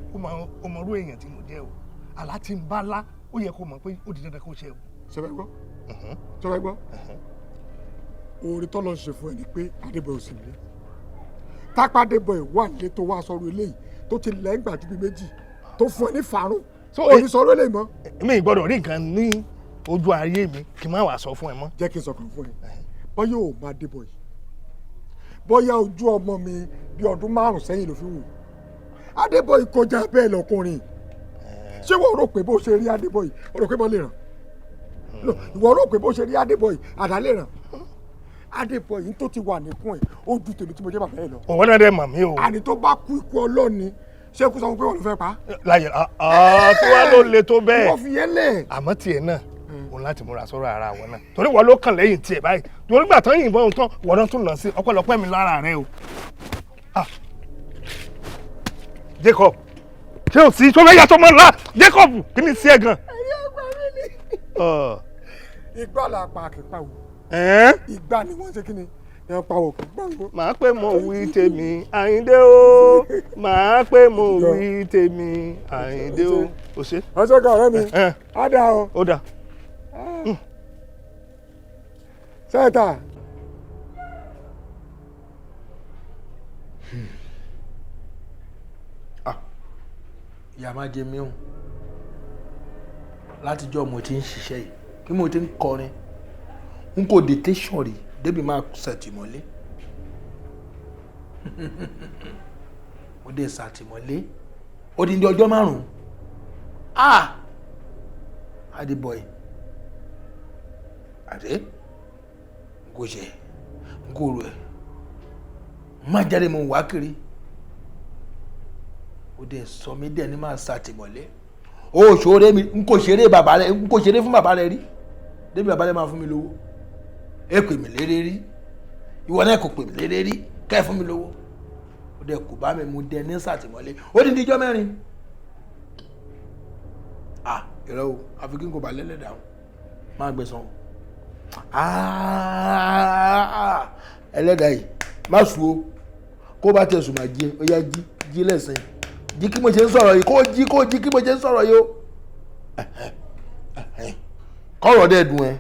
Ọmọrú èèyàn tí mo jẹ́ o, àlá tí ń bá lá, ó yẹ kó mọ̀ pé ó di dandan kó ṣe o. Ṣọfẹ́ gbọ́, ṣọfẹ́ gbọ́, oore tọ́lọ́ ń ṣe fún ẹ ni pé Adébọ̀yọ̀ ò sì nílé. Tápá Adébọ̀yọ̀ wà nílé tó wá sọ̀rọ̀ eléyìí tó ti lẹ́ngbà ju bíi méjì tó fún ẹ ní fàárùn, ò ní sọ̀rọ̀ eléyìí mọ́. Mi ì gbọ́dọ̀ rí nǹkan ní ojú ayé mi kí n má wàá sọ fún ẹ mọ́. Jẹ́ kí n sọ̀kan fún ẹ, bọ́yá ò máa Adébọ̀yọ̀, bọ́yá ojú ọmọ mi bí ọdún 5 sẹ́yìn ló fi wò. Adébọ̀yọ̀ kọjá bẹ́ẹ̀ lọkùnrin. Ṣé wọ́n rò pé bó ṣe rí Adébọ̀yọ̀, ó rò pé bọ́ lè ràn? Ìwọ rò pé bó ṣe rí Adébọ̀yọ̀ àdá lè ràn? Adébọ̀yọ̀ tó ti wà níkùn ẹ̀ ó ju tèmi tí mo jẹ́ bàbá ẹ̀ lọ. Òwò náà dẹ̀ mọ̀ mí o. Àní tó bá kú ikú ọlọ́ni, ṣé kú sọ fún pé wọ́n ló fẹ́ pa. Láyé kí wàá ló le tó bẹ́ẹ̀. Wọ́n fi yẹn lẹ̀. Àmọ́ tiẹ̀ náà òun láti múra sọ́rọ̀ ara wọn náà, torí wọ́n ló kàn lẹ́yìn tiẹ̀ báyìí, torí gbà tán yìnbọn òun tán wọ́n náà tún lọ sí ọpẹ́lọpẹ́ mi lára rẹ o. Jacob, ṣé o sì tó fẹ́ yàtọ̀ mọ́ ńlá? Jacob, kí ni sí ẹ gan. Ẹ̀rí ọgbà mi ni. Ìgbà la pa àkìpà wò. Ìgbà ni wọ́n ṣe kí ni ẹ pa òkú gbàgbọ́. Màá pé mo wí tèmi Àyìndé o, màá pé mo wí tèmi Àyìndé o. O ṣe. Ọjọ́ kan ọ̀rẹ́ mi, á dà o. Ó dà. Sẹ́ẹ̀tà. Ìyá máa jẹ mí o. Látijọ́ mo ti ń ṣiṣẹ́ yìí, kí mo ti ń kọrin, n kò dé tẹ̀sán rí débi máa ṣàtìmọ́lé. Mo dé ṣàtìmọ́lé odindi ọjọ́ 5. Ah, Adébọ̀yé, àdé n kò ṣe, n kò rò ẹ, má jáde, mo wá kiri. Ó dẹ̀ sọ mí dẹ̀ ní máa ṣàtìmọ́lé. Ó ṣòro mi, n kò ṣeré bàbá rẹ, n kò ṣeré fún bàbá rẹ rí débi bàbá rẹ máa fún mi lówó. Ẹ pè mí léré rí, ìwọ náà kò pè mí léré rí kẹ́ ẹ fún mi lówó. Ó dẹ̀ kò bá mi, mu dẹ ní ṣàtìmọ́lé ó ní díjọ́ 4. Ah, ìrẹ́ o, àfi kí n kò bá lẹ́lẹ́dàá o, máa gbẹ̀sán o. Ẹlẹ́dàá yìí má sùn o, kó bá tẹ̀ sùn máa jí ẹ. Ó yá, jí, jí lẹ́sìn, jí kí mo ṣe ń sọ̀rọ̀ yìí, kó jí, kó jí kí mo ṣe ń sọ̀rọ̀ yìí o. Kọ́rọ̀ dẹ̀ dùn ẹ́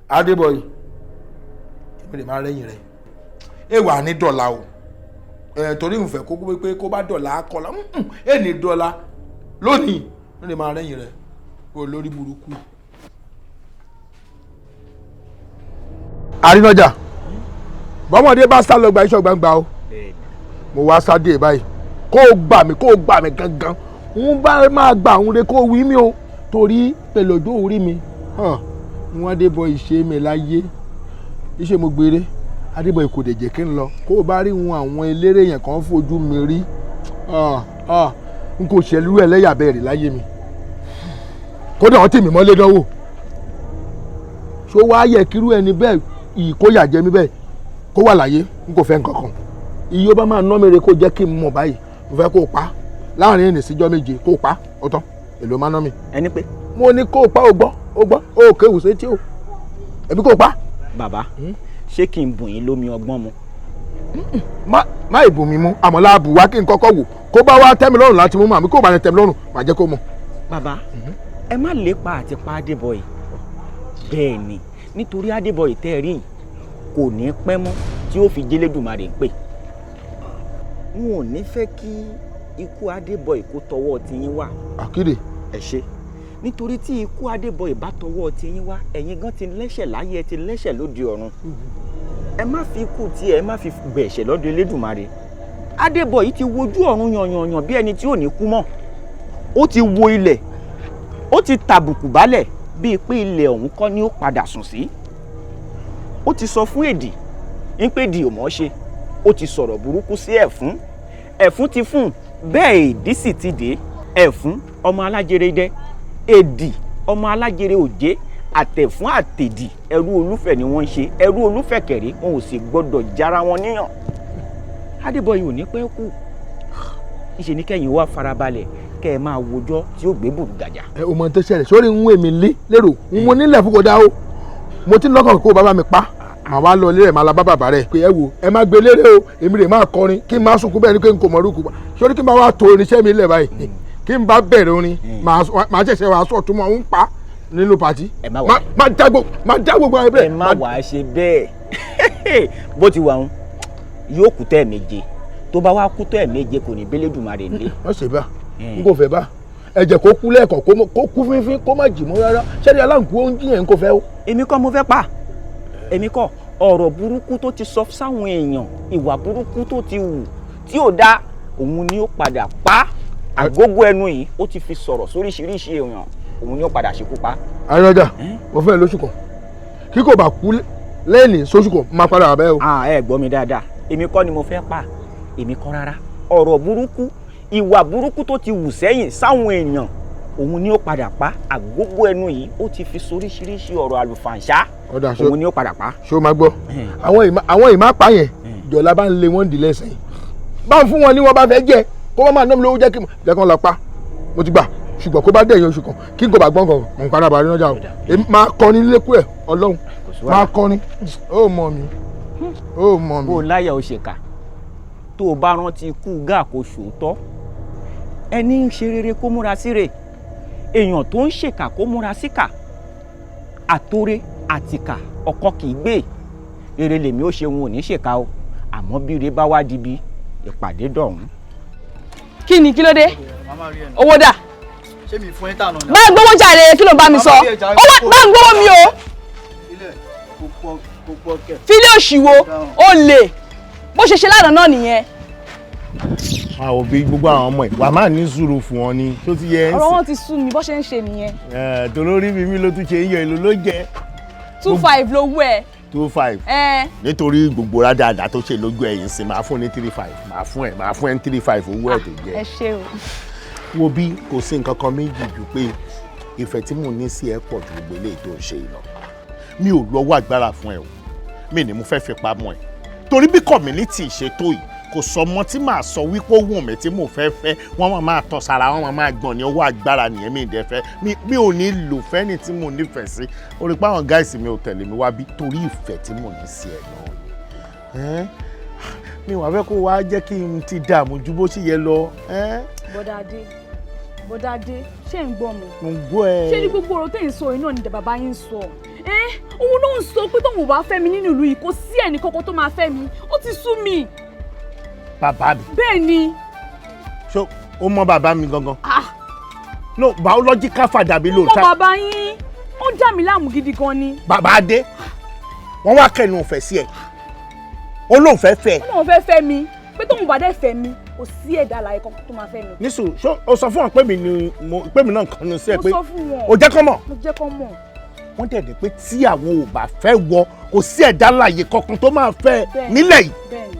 Adébọ̀yé, èmi lè máa rẹ́yìn rẹ̀. Ẹ wà ní dọ̀là o, torí ń fẹ́ kó pé kó bá dọ̀là kọlà ẹ ní dọ̀là lónìí, ó lè máa rẹ́yìn rẹ̀ kó lórí burúkú. Àrínájà, bọ́mọdé bá sá lọ gba iṣẹ́ gbangba o, mo wá sá dé báyìí, kó o gbà mí, kó o gbà mí gangan, ń bá máa gbà òun re kó o wí mi o, torí pẹ̀lú ọjọ́ orí mi wọn Adébọ̀yé ṣe mi láyé iṣẹ́ mo gbére. Adébọ̀yé kò dẹ̀ jẹ́ kí n lọ, kó o bá rí wọn àwọn eléré yẹn kan fojú mi rí, n kò ṣẹlú ẹlẹ́yà bẹ́ẹ̀ rí láyé mi, kódà wọ́n tì mí mọ́lé dánwò. Ṣó wá yẹ kírú ẹni bẹ́ẹ̀ ìkóyà jẹ mí bẹ́ẹ̀ kó wà láyé? N kò fẹ́ nǹkan kan, iye ó bá máa ná mi re kó jẹ́ kí n mọ̀ báyìí. Mo fẹ́ kó o pa láàrin ènì síjọ́ 7, kó o pa ó tán, èlò máa ná mi. Ẹni pé. Mo ní kó o pa, o gbọ́, o gbọ́, o kéwù sétí o, ẹbí kó o pa. Bàbá, ṣé kí n bùn yín lómi ọgbọ́n mu? Má ìbùn mi mú, àmọ́ láàbù wá kí n kọ́kọ́ wò, kó bá wá tẹ́ mi lọ́rùn láti mú màmí, kó bá ní tẹ́ mi lọ́rùn màá jẹ́ kó mọ̀. Bàbá, ẹ má lépa àti pa Adébọ̀yé. Bẹ́ẹ̀ ni, nítorí Adébọ̀yé tẹ́ ẹ rí yìí kò ní pẹ́ mọ́ tí ó fi jẹ́lẹ́dùmarè ń pè. N ò ní fẹ́ kí ikú Adébọ̀yé kó tọwọ́ tiyín wá. Àkìrè. Ẹ ṣe, nítorí tí ikú Adébọ̀yé bá tọwọ́ tiyín wá, ẹ̀yin gan ti lẹ́ṣẹ̀ láyé, ẹ ti lẹ́ṣẹ̀ lóde ọ̀run. Ẹ má fi ikú tiẹ̀, ẹ má fi gbẹ̀ṣẹ̀ lọ́dọ̀ Elédùmarè. Adébọ̀yé ti wojú ọ̀run yànyànyàn bí ẹni tí ò ní kú mọ́. Ó ti wo ilẹ̀, ó ti tàbùkù bálẹ̀ bíi pé ilẹ̀ ọ̀hún kọ́ ni ó padà sùn sí. Ó ti sọ fún èdì ń pé di ò mọ̀ ṣe, ó ti sọ̀rọ̀ burúkú sí ẹ̀fún, ẹ̀fún ti fún bẹ́ẹ̀, èdì sì ti dé. Ẹ̀fún ọmọ alájẹrẹdẹ, èdì Ọmọ alájèrè òjé àtẹ̀fún àtẹ̀dì ẹrú olúfẹ̀ ni wọ́n ń ṣe, ẹrú olúfẹ̀ kẹ̀rí wọn ò sì gbọ́dọ̀ jára wọn níyàn. Adébọ̀yì ò ní pẹ́ kú, níṣẹ́ ní kẹ́yìn wá farabalẹ̀ kẹ́ ẹ máa wojọ́ tí ó gbé bùrù gàjà. Ẹ o mọ tó ṣẹlẹ̀ sórí ń èmi lé lérò ń mo nílẹ̀ fún kò dá o, mo ti lọ́kàn kó bàbá mi pa, màá wá lọ ilé rẹ̀, màá la bá bàbá rẹ̀ pé ẹ wo ẹ má gbé lérè o, èmi rè máa kọrin kí n má sunkún bẹ́ẹ̀ ni pé n kò mọ̀ rúkú sórí kí n bá wá to irinṣẹ́ mi lẹ̀ báyìí, kí n bá bẹ̀rẹ̀ orin màá ṣẹ̀ṣẹ̀ wàá sọ̀ tó mọ̀ ń pa nínú pàtí, má já gbogbo ẹ bẹ́ẹ̀. Ẹ má wàá ṣe bẹ́ẹ̀, bó ti wà ń yóò kú tẹ́ méje, tó bá wá kú tẹ́ méje kò ní bẹ́lẹ́dùmarè lé. Wọ́n ṣe bá n kò fẹ́ bá ẹ̀jẹ̀ kó kú lẹ́ẹ̀kan kó kú fínfín kó má jì mọ́ rárá, ṣẹ́ni aláǹkú ó ń jiyàn n kò fẹ́ o. Èmi kọ́ mo fẹ́ pa, èmi kọ́ ọ̀rọ̀ burúkú tó ti sọ sáwọn èèyàn, ìwà burúkú tó ti wù tí ò dá òun ni ó padà pa, àgógó ẹnu yìí ó ti fi sọ̀rọ̀ sóríṣiríṣi èèyàn, òun ni ó padà ṣekú pa. Ayọ̀dà mo fẹ́ lóṣù kan kí kò bá kú lẹ́ẹ̀ni sóṣù kan máa padà wà bẹ́ẹ̀ o. Ẹ gbọ́ mi dáadáa, èmi kọ́ ni mo fẹ́ pa, èmi kọ́ rárá, ọ̀rọ̀ burúkú ìwà burúkú tó ti wù sẹ́yìn sáwọn èèyàn òun ni ó padà pa, àgógó ẹnu yìí ó ti fi soríṣiríṣi ọ̀rọ̀ àlùfàǹṣá òun ni ó padà pa. Ṣé o máa gbọ́ àwọn ìmá pa yẹn jọ̀lá bá ń lé wọ́n dìlẹ̀ sẹ́yìn bá ń fún wọn ní wọ́n bá fẹ́ jẹ kó wọ́n máa ná mi lówó jẹ́ kí jẹ́ kán lọ pa, mo ti gbà, ṣùgbọ́n kó bá dẹ̀yìn oṣù kan kí n kò bá gbọ́n kan mò ń padà bá rí lọ́jà o, máa kọrin lẹ́kùn ẹ̀ ọlọ́run máa kọrin ó mọ̀ mi ó mọ̀ mi. Bó o láyà o ṣèkà tó o bá rántí ikú gáà kó ṣòótọ́, ẹni ń ṣe rere kó múra síre, èèyàn tó ń ṣèkà kó múra síkà, àtòrè àtìkà ọkọ kì í gbé, rere lèmi ó ṣe wọn ò ní ṣèkà o, àmọ́ bí re bá wá dibi ìpàdé dọ̀hún. Kí ni kí ló dé? Owó dà? Ṣé mi fún ẹ tànà ni? Bá ń gbowó jàre, kí ló ń bá mi sọ? Owó bá ń gbowó mi o. Fílẹ̀ òṣìwò ó lè bó ṣe ṣe lánàá náà nìyẹn. Àwọn òbí gbogbo àwọn ọmọ ẹ wà máa ní sùúrù fún ọ ni tó ti yẹ ẹ. Ọ̀rọ̀ wọn ti sú mi bó ṣe ń ṣe nìyẹn. Tolórí mi ló tún ṣe ń yọ èlò ló jẹ. 2.5 lówó ẹ. 2.5. Nítorí gbogbo rádàdà tó ṣe lójú ẹ̀yìn sí máa fún ní 3.5 máa fún ẹ máa fún ẹ ní 3.5 owó ẹ tó jẹ. Ẹ ṣé o. Wo bí kò sí nǹkan kan méjì ju pé ìfẹ́ tí mò ń ní sí ẹ pọ̀ ju gbogbo eléyìí tó ń ṣe yìí lọ. Mi ò lọ́wọ́ agbára fún ẹ o, mi ni mo fẹ́ fi pamọ́ ẹ torí bí community ṣe tó yìí kò sọmọ tí màá sọ wípé ó wù mí tí mò ń fẹ́ fẹ́, wọ́n máa tọ́ sára wọ́n máa gbọ̀n ní ọwọ́ agbára nìyẹn, mi ìdẹ fẹ́ mi ò ní lò fẹ́ni tí mo nífẹ̀ẹ́ sí. O rí pé àwọn gáìsì mi ò tẹ̀lé mi wá bí torí ìfẹ́ tí mo ní sí ẹ náà ni mi wàá fẹ́ kó wá jẹ́ kí n ti dààmú ju bó ṣe yẹ lọ. Bọ́dádé Bọ́dádé ṣé ń gbọ́ mi? Mo ń gbọ́ ẹ. Ṣé ní gbogbo ọ̀rọ̀ tẹ̀ ń sọ yìí náà ni bàbá yín ń sọ? Òun ló ń sọ pé tóun ò bá fẹ́ mi nínú ìlú yìí kò sí ẹnì kankan tó máa fẹ́ mi, ó ti sú mi. Bàbá mi. Bẹ́ẹ̀ ni. Ṣé o mọ bàbá mi gangan? No, biological father mi ló ta. Mo mọ bàbá yín, ó dà mí láàmú gidi gan ni. Bàbá Adé, wọ́n wá kẹnu òfẹ́ sí ẹ, ó lóun fẹ́ fẹ́. Ó lóun fẹ́ fẹ́ mi, pé tóun bá dẹ̀ fẹ́ mi, kò sí ẹ̀dá alààyè kankan tó máa fẹ́ mi. Nísù, ṣé o sọ fún wọn pé mi ni mo pé mi náà kànú sí ẹ pé mo sọ fún wọn. O jẹ́ kán mọ̀. Mo jẹ́ kán mọ̀. Wọ́n dẹ̀ ní pé tí àwọn ò bá fẹ́ wọ kò sí ẹ̀dá alààyè kankan tó máa fẹ́ nílẹ̀ yìí. Bẹ́ẹ̀ni,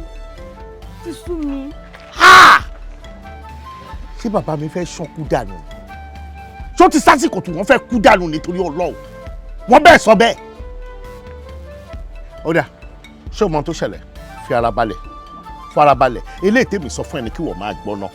ti sú mi. Ṣé bàbá mi fẹ́ ṣán kú dànù? Ṣó ti sásìkò tí wọ́n fẹ́ kú dànù nítorí Ọlọ́run? Wọ́n bẹ́ẹ̀ sọ bẹ́ẹ̀. Ó dà, ṣé o mọ ohun tó ṣẹlẹ̀? Fi ara balẹ̀, fara balẹ̀. Eléyìí tèmi sọ fún ẹni kí wọ́n máa gbọ́ náà.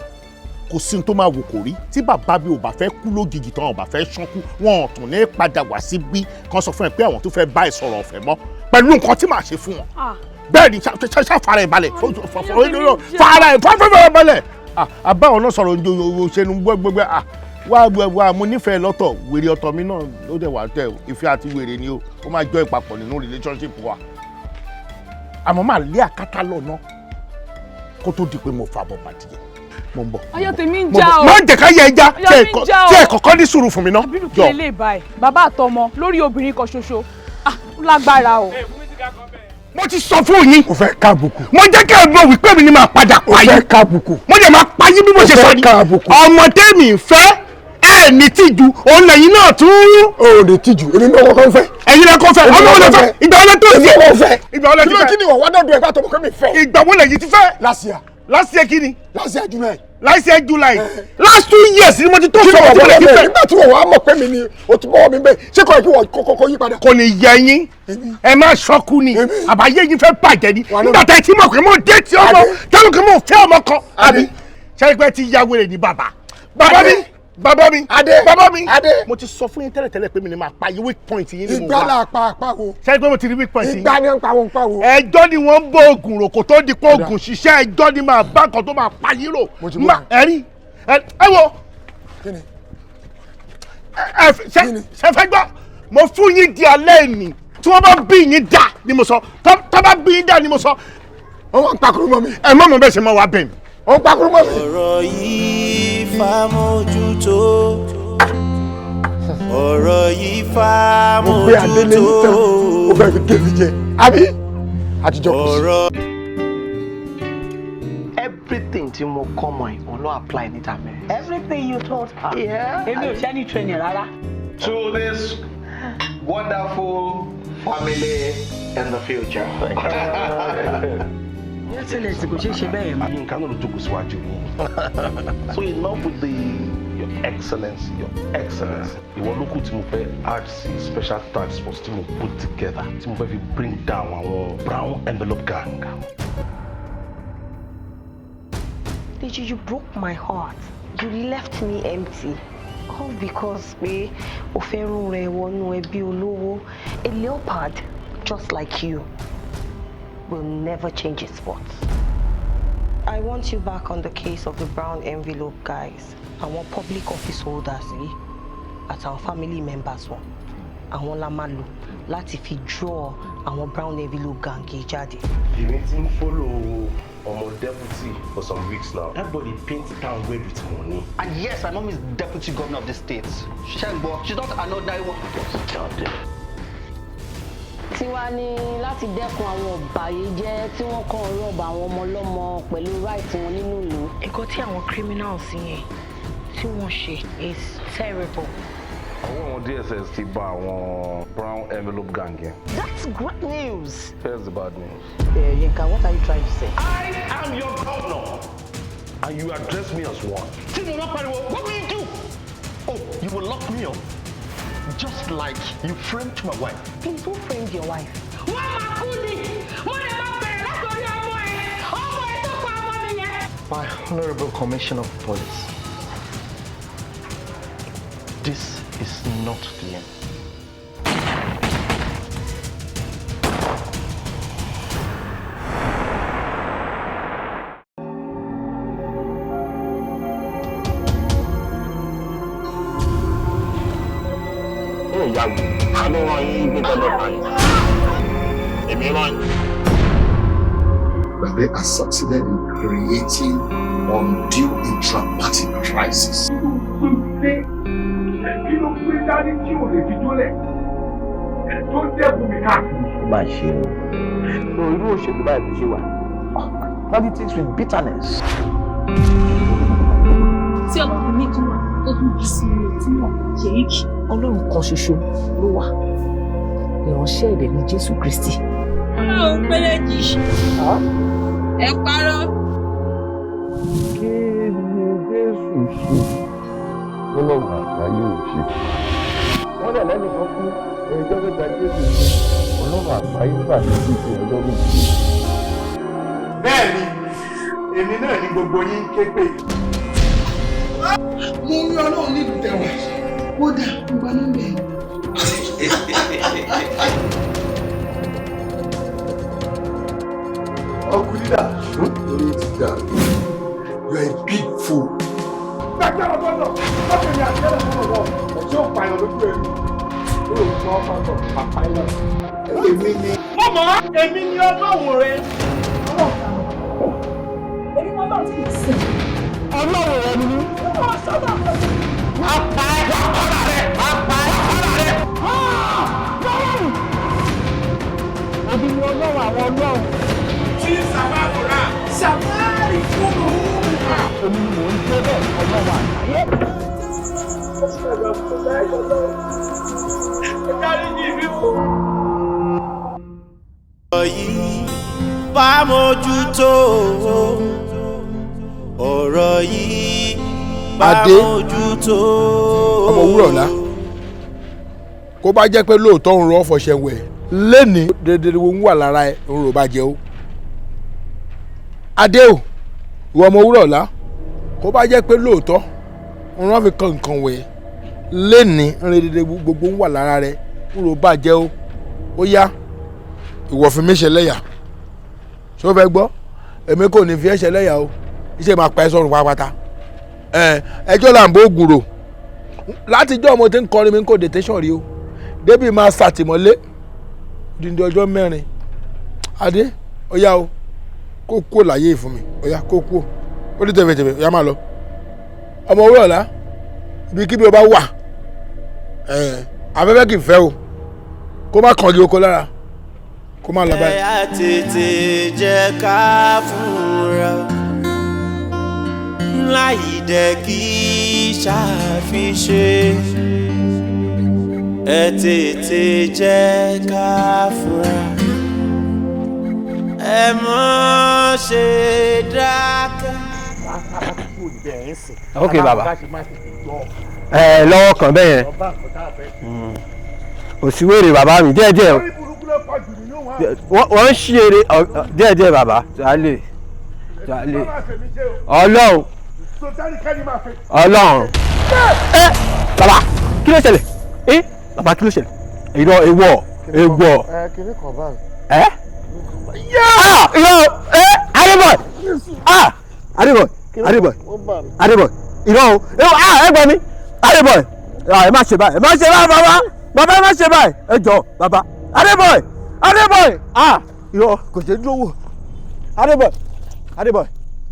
Kò sí ohun tó máa wò kò rí. Tí bàbá mi ò bá fẹ́ kú lójijì tán, ò bá fẹ́ ṣánkú, wọn ò tún ní padà wá síbí kan sọ fún ẹ pé àwọn tó fẹ́ bá ẹ sọ̀rọ̀ ọ̀fẹ́ mọ́ pẹ̀lú nǹkan tí màá ṣe fún wọn. Bẹ́ẹ̀ ni ṣàfara ẹ̀ balẹ̀, fara ẹ̀ balẹ̀. Àbáwọn náà sọ̀rọ̀ òṣèlú gbẹ́gbẹ́gbẹ́ wá wá mo nífẹ̀ẹ́ lọ́tọ̀, wèrè ọ̀tọ̀ mi náà ló dẹ̀ wà tẹ̀, ìfẹ́ àti wèrè ni ó máa jọ ìpapọ̀ nínú relationship wa. Àmọ́ máa lé àkátá lọ́nà kó tó di pé mo fa bọ̀ bàdìyẹ. Mo ń bọ̀. Ayọ̀ tèmi ń já o. Má jẹ́ ká yẹ ẹja tí ẹ kọ́kọ́ ní sùúrù fún mi ná. Àbírù kí lè báyìí, bàbá àtọmọ lórí obìnrin kan ṣoṣo, lágbára o. Mo ti sọ fún yín. Mo fẹ́ kábùkù. Mo jẹ́ kí ẹ mọ̀ wípé mi ni màá padà pa yín. Mo fẹ́ kábùkù. Mo dẹ̀ máa pa yín bí mo ṣe sọ ni. Mo fẹ́ kábùkù. Ọmọ tèmi fẹ́ ẹ ní tìjú, òun lẹ́yìn náà tún. O ò ní tìjú, èmi ní ọkọ fẹ́. Ẹ̀yin lẹ kọ́ fẹ́, ọmọ wo lẹ fẹ́? Ìgbà wo lẹ tó sí? Èmi kò fẹ́. Ìgbà wo lẹ ti fẹ́? Kí ni wọ́n wá dọ̀dọ̀ ẹ̀ bá tọmọ kẹ́mi fẹ́? Ìgbà wo lẹ̀yin ti fẹ́? Last year. Last year kí ni. Last year July. Last year July. Last 2 years ni mo ti tó sọ̀rọ̀ tí tí mo lè fi fẹ́. Nígbà tí wọ́n wá mọ̀ pé mi ni o ti bọ́wọ́ mi bẹ́ẹ̀, ṣé kò yẹ kí wọ́n kọ́kọ́ yí padà. Kò ní yẹ yín, ẹ má ṣọ́kú ni àbáyé yín fẹ́ bàjẹ́ ni. Nígbà tá ẹ ti mọ̀ pé mo dé tí ọmọ tẹ́lẹ̀ pé mo fẹ́ ọmọ kan àbí ṣẹ́ni ti ya wèrè ní bàbá bàbá mi bàbá mi bàbá mi. Mo ti sọ fún yín tẹ́lẹ̀tẹ́lẹ̀ pé mi ni máa pa yín, weak point yín ni mo wá. Ìgbà là pa apá wo. Ṣẹ́ni pé mo ti rí weak point yín. Ìgbà ni ń pa wọn pa wo. Ẹjọ́ ni wọ́n ń bó oògùn rò kó tó di pé oògùn ṣiṣẹ́. Ẹjọ́ ni máa bá nǹkan tó máa pa yín rò. Ẹ rí ẹ wo, ẹ ṣe fẹ́ gbọ́, mo fún yín di alẹ́ ìní tí wọ́n bá bí yín dà ni mo sọ, tó bá bí yín dà ni mo sọ. Wọ́n máa ń pakuru mọ́ mi. Ẹ má mọ̀ bẹ́ẹ̀ ṣe máa wá bẹ̀ mí. Wọ́n ń pakuru mọ́ mi. Ọ̀rọ̀ yìí fàmójútó, ọ̀rọ̀ yìí Mo gbé adélé yìí tán, fàmójútó. ó fẹ́ fi gé mi jẹ àbí àtijọ́ kù sí. Everything tí mo kọ́ mọ̀ ẹ́, òun ló apply níta mẹ́rin. Everything you taught her. Yeah. Èmi ò ṣe ní training rárá. To this wonderful family in the future. Excellence kò ṣeé ṣe bẹ́ẹ̀ mọ́. Yínká náà ló jókòó síwájú yín. So enough with the your excellency, your excellency. Ìwọ ló kù tí mo fẹ́ add sí special task force tí mo put together tí mo fẹ́ fi bring down àwọn brown envelope gang. Deji, you broke my heart. You left me empty. All because pé o fẹ́ rún rẹ wọnú ẹbí olówó. A leopard, just like you, will never change its spots. I want you back on the case of the brown envelope guys. Àwọn public office holders yìí àtàwọn family members wọn. Àwọn la máa lò láti fi draw àwọn brown envelope gang yìí jáde. Èmi ti ń follow ọmọ deputy for some weeks now. That boy dey paint town red with money. And yes, my mom is deputy governor of the state. Ṣẹ́ngbọ́, she's not an ordinary one. Tiwa ni láti dẹ́kun àwọn ọ̀bàyéjẹ́ tí wọ́n kàn ń rob àwọn ọmọ ọlọ́mọ pẹ̀lú right wọn nínú ìlú. Nǹkan tí àwọn criminals yẹn tí wọ́n ṣe is terrible. Ọwọ́ àwọn DSS ti bá àwọn brown envelope gang yẹn. That's great news. Here's the bad news. Yinka, what are you trying to say? I am your governor and you address me as one. Tí mo bá pariwo, what will you do? Oh, you will lock me up just like you framed my wife. Please, who framed your wife? Wọ́n máa kú ni, wọ́n lè máa bẹ̀rẹ̀ látòrí ọmọ ẹ̀, ọmọ ẹ̀ tó pa ọmọ mi yẹn. My honorable commissioner of police, this is not the end. Ó yà wò, ta ló rán yín gbé gbọ́dọ̀ pa yín? Èmi rán yín. They are succeeded in creating undue intra-party crisis. Kí ló gbé dání tí ò lè fi jólẹ̀ tó ń dẹ́kun mi káàkiri? Ó máa ṣe o. So irú òṣèlú báyìí ló ṣe wà, politics with bitterness. Tí Ọlọ́run ní túmọ̀ tó tún bí sí i túmọ̀ ṣèyíkì. Ọlọ́run kan ṣoṣo ló wà, ìránṣẹ́ rẹ̀ ní Jésù Kristi. Ọlọ́run péréjì, ẹ parọ́. Kí ni Jésù ṣe tọ́lọ́run àgbáyé ò ṣe? Wọ́n dẹ̀ lẹ́nìkan kú ẹjọ́ mẹ́ta, Jésù kú, Ọlọ́run àgbáyé gbà ní títí ọjọ́ méje. Bẹ́ẹ̀ni, èmi náà ni gbogbo yín ń ké pè. Mo rí Ọlọ́run nílùú tẹ̀wá, kódà mo gba nọ́mbà ẹ̀. Uncle Leader, orí ti dàrú. You are a big fool. Gbàgbé ọgbọ́dọ̀ lọ́kùnrin àti ẹ̀rọ fún ọwọ́ ẹ̀ tí ó pààyàn lójú ẹ̀ ló sọ ọ́ pàtó àpáyọ̀. Èmi ni. Mo mọ̀, èmi ni Ọlọ́run rẹ. Èmi mọ Ọlọ́run tí mo sìn. Ọlọ́run rẹ ni mí. Mo sọ́dọ̀ kan. Apá ẹ̀ apá rẹ̀ apá ẹ̀ apá rẹ̀. Lọ́rùn. Èmi ni Ọlọ́run àwọn ọlọ́run. Tí sàmáfòrà sàmárì fún òun. Èmi ni mò ń jẹ́ bẹ́ẹ̀, Ọlọ́run àgbáyé. Ọ̀rọ̀ yìí fàmójútó. Ọ̀rọ̀ yìí bá Adé, mójútó. Ọmọ òwúrọ̀ ọ̀la, kó bá jẹ́ pé lóòótọ́ ń rọ fọṣẹ wẹ̀ lẹ́ni dédé wo ń wà lára ẹ̀ ń rò bá jẹ́ o. Adé o, ìwọ ọmọ òwúrọ̀ ọ̀la, kó bá jẹ́ pé lóòótọ́ ń rán fi kan nǹkan wẹ̀ lẹ́ni ń rẹ dédé gbogbo ń wà lára rẹ̀ ń rò bá jẹ́ o. Ó yá, ìwọ fi mí ṣe lẹ́yà. Ṣé o fẹ́ gbọ́? Èmi kò ní fi ẹ́ ṣe lẹ́yà o. Iṣẹ́ máa pa ẹ́ sọ́run pátápátá. Ẹjọ́ là ń bó ògùn rò. Látijọ́ mo ti ń kọrin mi kò dé tẹ́sán rí o. Débi máa ṣàtìmọ́lé dídí ọjọ́ 4. Adé, ó yá o, kó kúrò láyé fún mi. Ó yá, kó kúrò. Ó ní tẹ̀fẹ̀tẹ̀fẹ̀, ó yá máa lọ. Ọmọ òwúrọ̀ ọ̀la, ibikíbi o bá wà, afẹ́fẹ́ kì í fẹ́ o. Kó má kàn gí oko lára, kó má lọ báyìí. Ẹ á tètè jẹ́ ká fúnra láì dẹ̀ kí ṣàfiṣe. Ẹ tètè jẹ́ ká fúnra, ẹ mọ́ ṣe dákẹ́. Ok bàbá, ẹ lọ́wọ́ kan bẹ́ẹ̀ yẹn kò sí wèrè bàbá mi, díẹ̀díẹ̀ wọ́n ń ṣí eré díẹ̀díẹ̀ bàbá. Jálè jálè, ọlọ́run ọlọ́run. Ẹ bàbá, kí ló ṣẹlẹ̀? Ẹ bàbá, kí ló ṣẹlẹ̀? Irọ́, ewọ ewọ. Ẹ irọ́, ẹ Adébọ̀, ah Adébọ̀, Adébọ̀, Adébọ̀, irọ́ o, ah ẹ gbọ́ mi Adébọ̀, ẹ má ṣe báyìí, ẹ má ṣe báyìí bàbá, bàbá ẹ má ṣe báyìí, ẹ jọ bàbá. Adébọ̀, Adébọ̀, ah irọ́, kò ṣe dúró wò. Adébọ̀, Adébọ̀,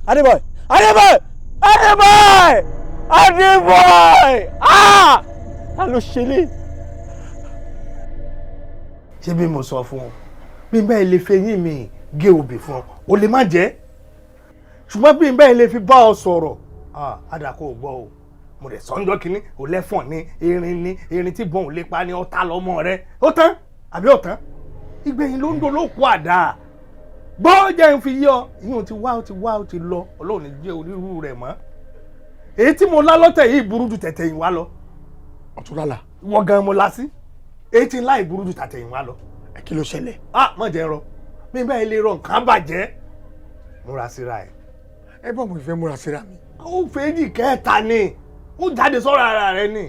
Adébọ̀, Adébọ̀, Adébọ̀, Adébọ̀, ah ta ló ṣe lé. Ṣé bí mo sọ fún ọ, bí n bẹ́ẹ̀ lè fi eyín mi gé obì fún ọ, o lè má jẹ́, ṣùgbọ́n bí n bẹ́ẹ̀ lè fi bá ọ sọ̀rọ̀, àdàkọ ò gbọ́ o. Mo rẹ̀ sọ́njọ́ kínní, ò lẹ́fọ̀n ní erin, ní erin tí bọ́n ò lè pa ní ọ̀tá lọ́mọ rẹ. Ó tán àbí ó tán? Ìgbẹ̀yìn ló ń do lóko àdá. Gbọ́, jẹ́ n fi yí ọ, ìyún ti wá, ó ti wá, ó ti lọ. Ọlọ́run ní jẹ́ onírúurú rẹ̀ mọ́. Èyí tí mo lá lọ́tẹ̀ yìí burú ju tẹ̀tẹ̀ yìí wá lọ. Ọ̀tún lálà. Wọ́n gan mo lá sí. Èyí tí ńlá ìburú ju tàtẹ̀ yìí wá lọ. Ẹ kí ló ṣẹlẹ̀? Ah, má jẹ́ rọ mi bẹ́ẹ̀ lè rọ nǹkan bàjẹ́. Múra síra ẹ̀. Ẹ bọ́ mo ìfẹ́ múra síra mi. Ó fèjì kẹta ni, ó jáde sọ́rọ̀ ara rẹ ni.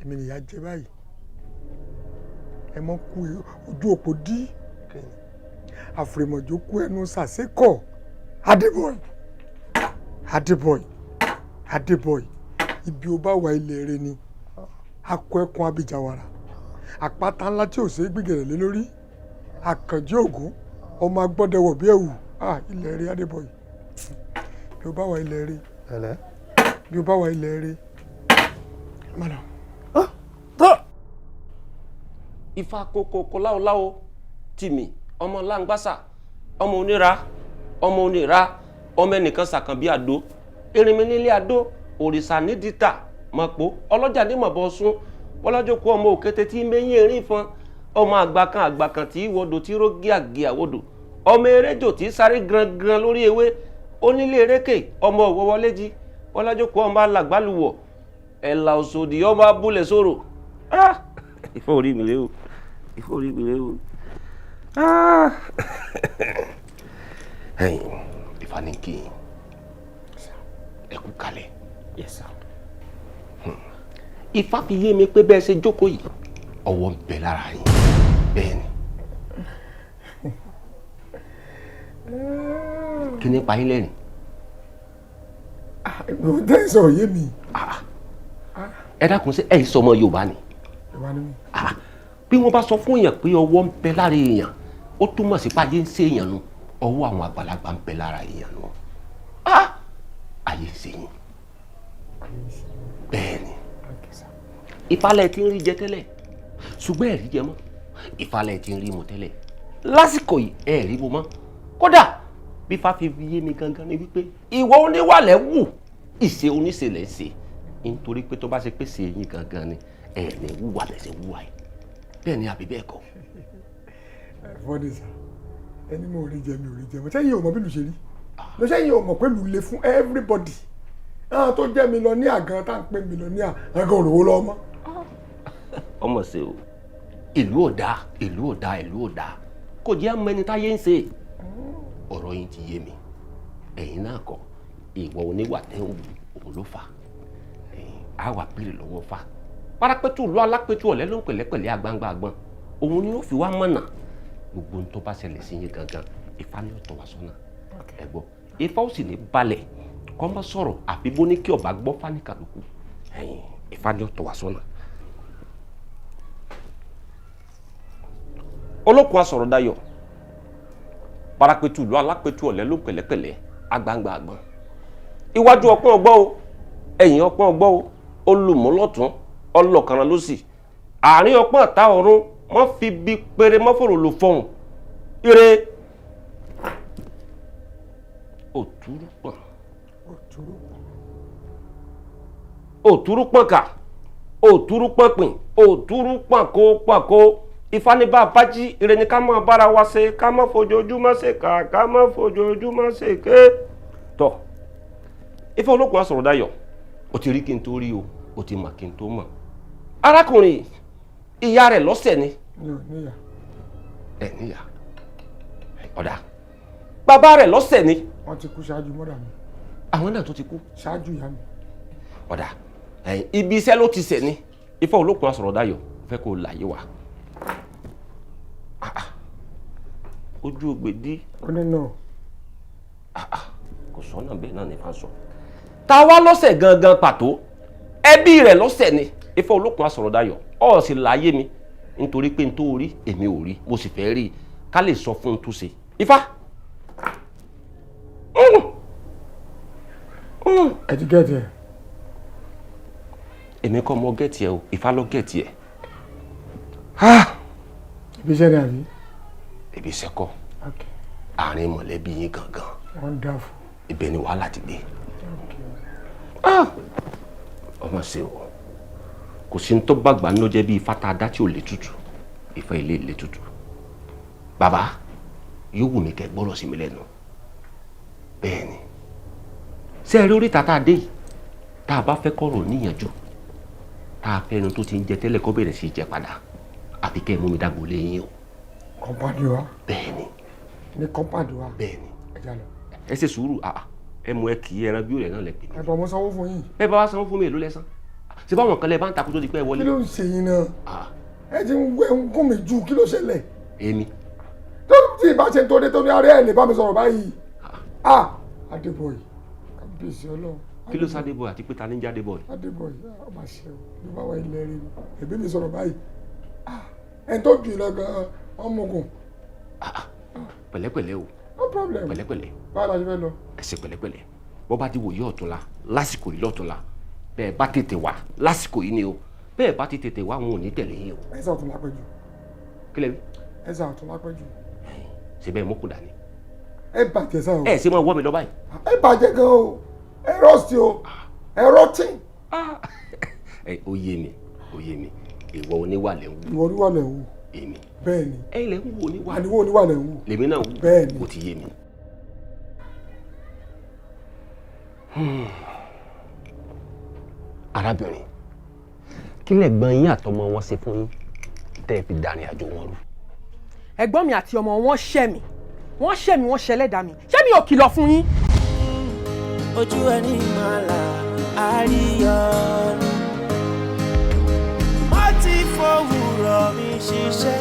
Èmi nìyà jẹ báyìí. Ẹ mọ kú ojú òpó dí. Àfìrìmọ̀jò kú ẹnu sàṣekọ̀. Adébọ̀y, Adébọ̀y, Adébọ̀y, ibi ó bá wà ilẹ̀ rẹ ni. Akọ ẹkùn abijawara, àpáta ńlá tí ò ṣe é gbìgẹ̀rẹ̀ lé lórí. Àkànjí Ògún, ọmọ agbọ́dẹwọ̀ bí ẹ̀wù. Ilẹ̀ rẹ Adébọ̀y, bí ó bá wà ilẹ̀ rẹ, bí ó bá wà ilẹ̀ rẹ. Má lọ. Ifá kókókó láwoláwo tìmì, ọmọ láǹgbàsà, ọmọ oníra, ọmọ oníra, ọmọ ẹnìkan sàkànbí àdó, erinmi nílé àdó, òrìṣà nídìíta mọ̀pọ̀, ọlọ́jà ní mọ̀bọ̀ sún ọlọ́jọ́kọ, ọmọ òkété tí mẹ́yìn erin fọn, ọmọ àgbà kan àgbà kan tí wọdò tí ró gíàgíà wọdò, ọmọ eréjò tí sáré grangan lórí ewé, onílé erékè, ọmọ òwòwọléjì, ọlọ́jọ́kọ, ọmọ alàgbàlùwọ̀, ẹ̀là òṣòdì, ọmọ abúlé sòrò. Ifá orí mi léwu, Ifá orí mi léwu. Ẹ̀yin Ifá ní kí ẹ kú kalẹ̀. Yes sir. Ifá fi yé mi pé bẹ́ẹ̀ ṣe jókòó yìí, ọwọ́ ń bẹ lára yín. Bẹ́ẹ̀ ni. Kí ni pa yín lẹ́rìn? Mo tẹ́ sọ yé mi. Ẹ dákun, sí ẹ̀yin sọmọ Yorùbá ni? Bí wọ́n bá sọ fún èèyàn pé ọwọ́ ń bẹ lára èèyàn, ó túmọ̀ sí pé ayé ń ṣe èèyàn nu. Ọwọ́ àwọn àgbàlagbà ń bẹ lára èèyàn nu. Ayé ń ṣe yín. Bẹ́ẹ̀ ni. Ìfalẹ̀ tí ń rí jẹ tẹ́lẹ̀, ṣùgbọ́n ẹ̀rí jẹ mọ́. Ìfalẹ̀ tí ń rí mu tẹ́lẹ̀, lásìkò yìí ẹ̀rí mu mọ́. Kódà bí Ifá fi yé mi gangan ni wípé ìwọ oníwàlẹ̀ wù, ìṣe oníṣẹ̀lẹ̀ ṣe, nítorí pé tó bá ṣe pé ṣe yín gangan ni ẹ̀ ní wúwa bẹ̀ ṣe wúwa yìí. Bẹ́ẹ̀ ni àbí bẹ́ẹ̀ kọ́? Ẹ fọ́nì sá, Ẹni mo rí jẹ, mi ò rí jẹ mọ́. Sẹ́yìn ò mọ̀ bí lù ṣe rí lọ? Sẹ́yìn ò mọ̀ pé lù le fún everybody? Àwọn tó jẹ́ millionaire gan, tá à ń pè millionaire gan, òrówó lọ́wọ́ mọ́. Ọmọ ṣe o, ìlú ò dáa, ìlú ò dáa, ìlú ò dáa, kò jẹ́ mẹ́ni táyé ń ṣe. Ọ̀rọ̀ yín ti yé mi. Ẹ̀yin náà kọ́, ìwọ oníwà tẹ́ ń wù òun ló fà á. Wà péré lọ́wọ́ fà párápẹ́tù ìlú alápẹ́tù ọ̀lẹ́ ló ń pẹ̀lẹ́pẹ̀lẹ́ agbangba àgbọn, òun ni ó fi wá mọ̀nà. Gbogbo ohun tó bá ṣẹlẹ̀ sí yín gangan, Ifá ni ó tọ́ wa sọ́nà. Ẹ gbọ́, Ifá ó sì ní balẹ̀ kọ́ mọ́ sọ̀rọ̀, àfi bó ní kí ọba gbọ́ fáníkàlùkù. Ẹ̀yìn Ifá ni ó tọ́ wa sọ́nà. Olókun asọ̀rọ̀ dayọ̀, parapẹ̀tù ìlú alápẹ̀tù ọ̀lẹ́ ló pẹ̀lẹ́pẹ̀lẹ́ agbangba àgbọn, iwájú ọpọ́n ọgbọ́ o, ẹ̀yìn ọpọ́n ọgbọ́ o, olùmọ́lọ́tún ọlọ́kànràn ló sì, àárín ọpọ́n àtà ọ̀run wọ́n fi bí péré mọ́fòrò lò fọ̀hún ire. Òtúrúpọ̀n, òtúrúpọ̀n kà, òtúrúpọ̀n pìn, òtúrúpọ̀n kó pọ̀n kó. Ifá ní bá a bá jí, ire ni ká máa bára wa ṣe, ká má fojoojúmọ́ ṣe kà, ká má fojoojúmọ́ ṣe ké. Tọ́ Ifá olókun á sọ̀rọ̀ dayọ̀, o ti rí kí n tó rí o, o ti mọ̀ kí n tó mọ̀. Arákùnrin, ìyá rẹ̀ lọ́sẹ̀ ni. Mi ò níyà. Ẹ níyà, ọ̀dà bàbá rẹ̀ lọ́sẹ̀ ni. Wọ́n ti kú ṣáájú mọ́dà mi. Àwọn náà tó ti kú. Ṣáájú ìyá mi. Ọ̀dà ibi iṣẹ́ ló ti ṣẹ̀ ni. Ifá olókun á sọ̀rọ̀ dayọ̀, fẹ́ kó o láyé wa. Ojú ògbè dí. Ó ní nà. Kò sọ́nà bẹ́ẹ̀ náà ní Ifá sọ. Ta wá lọ́sẹ̀ gangan pàtó, ẹbí rẹ̀ lọ́sẹ̀ ni. Ifá olókun á sọ̀rọ̀ dayọ̀, ọ̀ sì láyé mi nítorí pé n tó rí èmi ò rí, mo sì fẹ́ rí i ká lè sọ fún un tó ṣe. Ifá. Ẹ ti gẹ̀ẹ́tì ẹ̀. Èmi kọ́ mọ gẹ̀ẹ́tì ẹ o, Ifá ló gẹ̀ẹ́tì ẹ̀. Ibi iṣẹ́ ni àbí? Ibi iṣẹ́ kọ́, àárín mọ̀lẹ́bí yín gangan. Wonderful. Ibẹ̀ ni wàhálà ti dé. Ọmọ ṣe o, kò sí ní tó bàgbà ń lọ jẹ́ bí ifá tá a dá tí ò lè tutù, ifá ilé lè tutù. Bàbá, yóò wù mí kẹ́ gbọ́rọ̀ sí mi lẹ́nu. Bẹ́ẹ̀ ni, ṣé ẹ rí oríta tá a dé yìí, tá a bá fẹ́ kọ́rọ̀ níyànjú, tá a fẹ́ ẹni tó ti ń jẹ tẹ́lẹ̀ kó bẹ̀rẹ̀ sí í jẹ padà, àfi kẹ́ ẹ mú mi dágbo lé yín o. Kọ́mpáàdì wa. Bẹ́ẹ̀ ni. Ní kọ́mpáàdì wa. Bẹ́ẹ̀ ni. Ẹ já lọ. Ẹ ṣe sùúrù, ẹ mú ẹ kì í ẹran bí òrẹ́ náà lẹ pè mí. Ẹ bọ̀, mo sanwó fún yín. Ẹ bá wá sanwó fún mi, èló lẹ́sán? Ṣé báwọn kan lẹ bá ń takú tó di pé ẹ wọlé. Kí ló ń ṣe yín náà? Ẹ ti ń wẹ ń gún mi jù, kí ló ṣẹlẹ̀? Èmi. Tó tí ì bá ṣe ń tó dé tó ní ara ẹ lè bá mi sọ̀rọ̀ báyìí. Adébọ̀yì, kábíyèsí Ọlọ́run. Kí ló sádébọ̀yì àti pé ta ní jádébọ̀yì? Adébọ̀yì, ọba ṣe o, ló bá wà ilẹ̀ rẹ ni ẹ̀bí mi sọ̀rọ̀ báyìí. Ẹni tó jù lọ gan-an ọmọkùn. Pẹ̀lẹ́pẹ̀lẹ́ o. No problem. Pẹ̀lẹ́pẹ̀lẹ́. Báwo la ṣe fẹ́ lọ? Ẹ ṣe pẹ̀lẹ́pẹ̀lẹ́. Bó bá ti wòye ọ̀túnla lásìkò yìí lọ́túnla, bẹ́ẹ̀ bá tètè wá lásìkò yìí ni o, bẹ́ẹ̀ bá ti tètè wá, wọn ò ní tẹ̀lé yín o. Ẹ sà ọ̀tún lápẹ́ jù. Kí lẹ wí? Ẹ sà ọ̀tún lápẹ́ jù. Ṣe bẹ́ẹ̀ mọ́kù dání. Ẹ bàjẹ́ sá o. Ẹ ṣe máa wọ́ mi lọ báyìí. Ẹ bàjẹ́ gan o, ẹ rọ́ọ̀sì o, ẹ rọ́ọ̀tì. Ẹ ó yé mi, ó yé mi, ìwọ oníwàlẹ̀ ń wù. Ìwọ oníwàlẹ̀ ń wù. Èmi. Bẹ́ẹ̀ ni. Ẹ̀yin lẹ ń wù oníwà. Àníwọ̀ oníwàlẹ̀ ń wù. Lèmi náà wù. Bẹ́ẹ̀ ni. Ó ti yé mi. Arábìnrin, kí lẹ̀gbọ́n yín àtọmọ wọn ṣe fún yín tẹ́ ẹ fi dàrin àjò wọn rú? Ẹ̀gbọ́n mi àti ọmọ wọn ṣẹ̀ mí, wọ́n ṣẹ̀ mí, wọ́n ṣẹlẹ́dàá mi. Ṣé mi ò kìlọ̀ fún yín? Ojú ẹni máa là àríyànnu. Mo ti fòwúrọ̀ mi ṣiṣẹ́,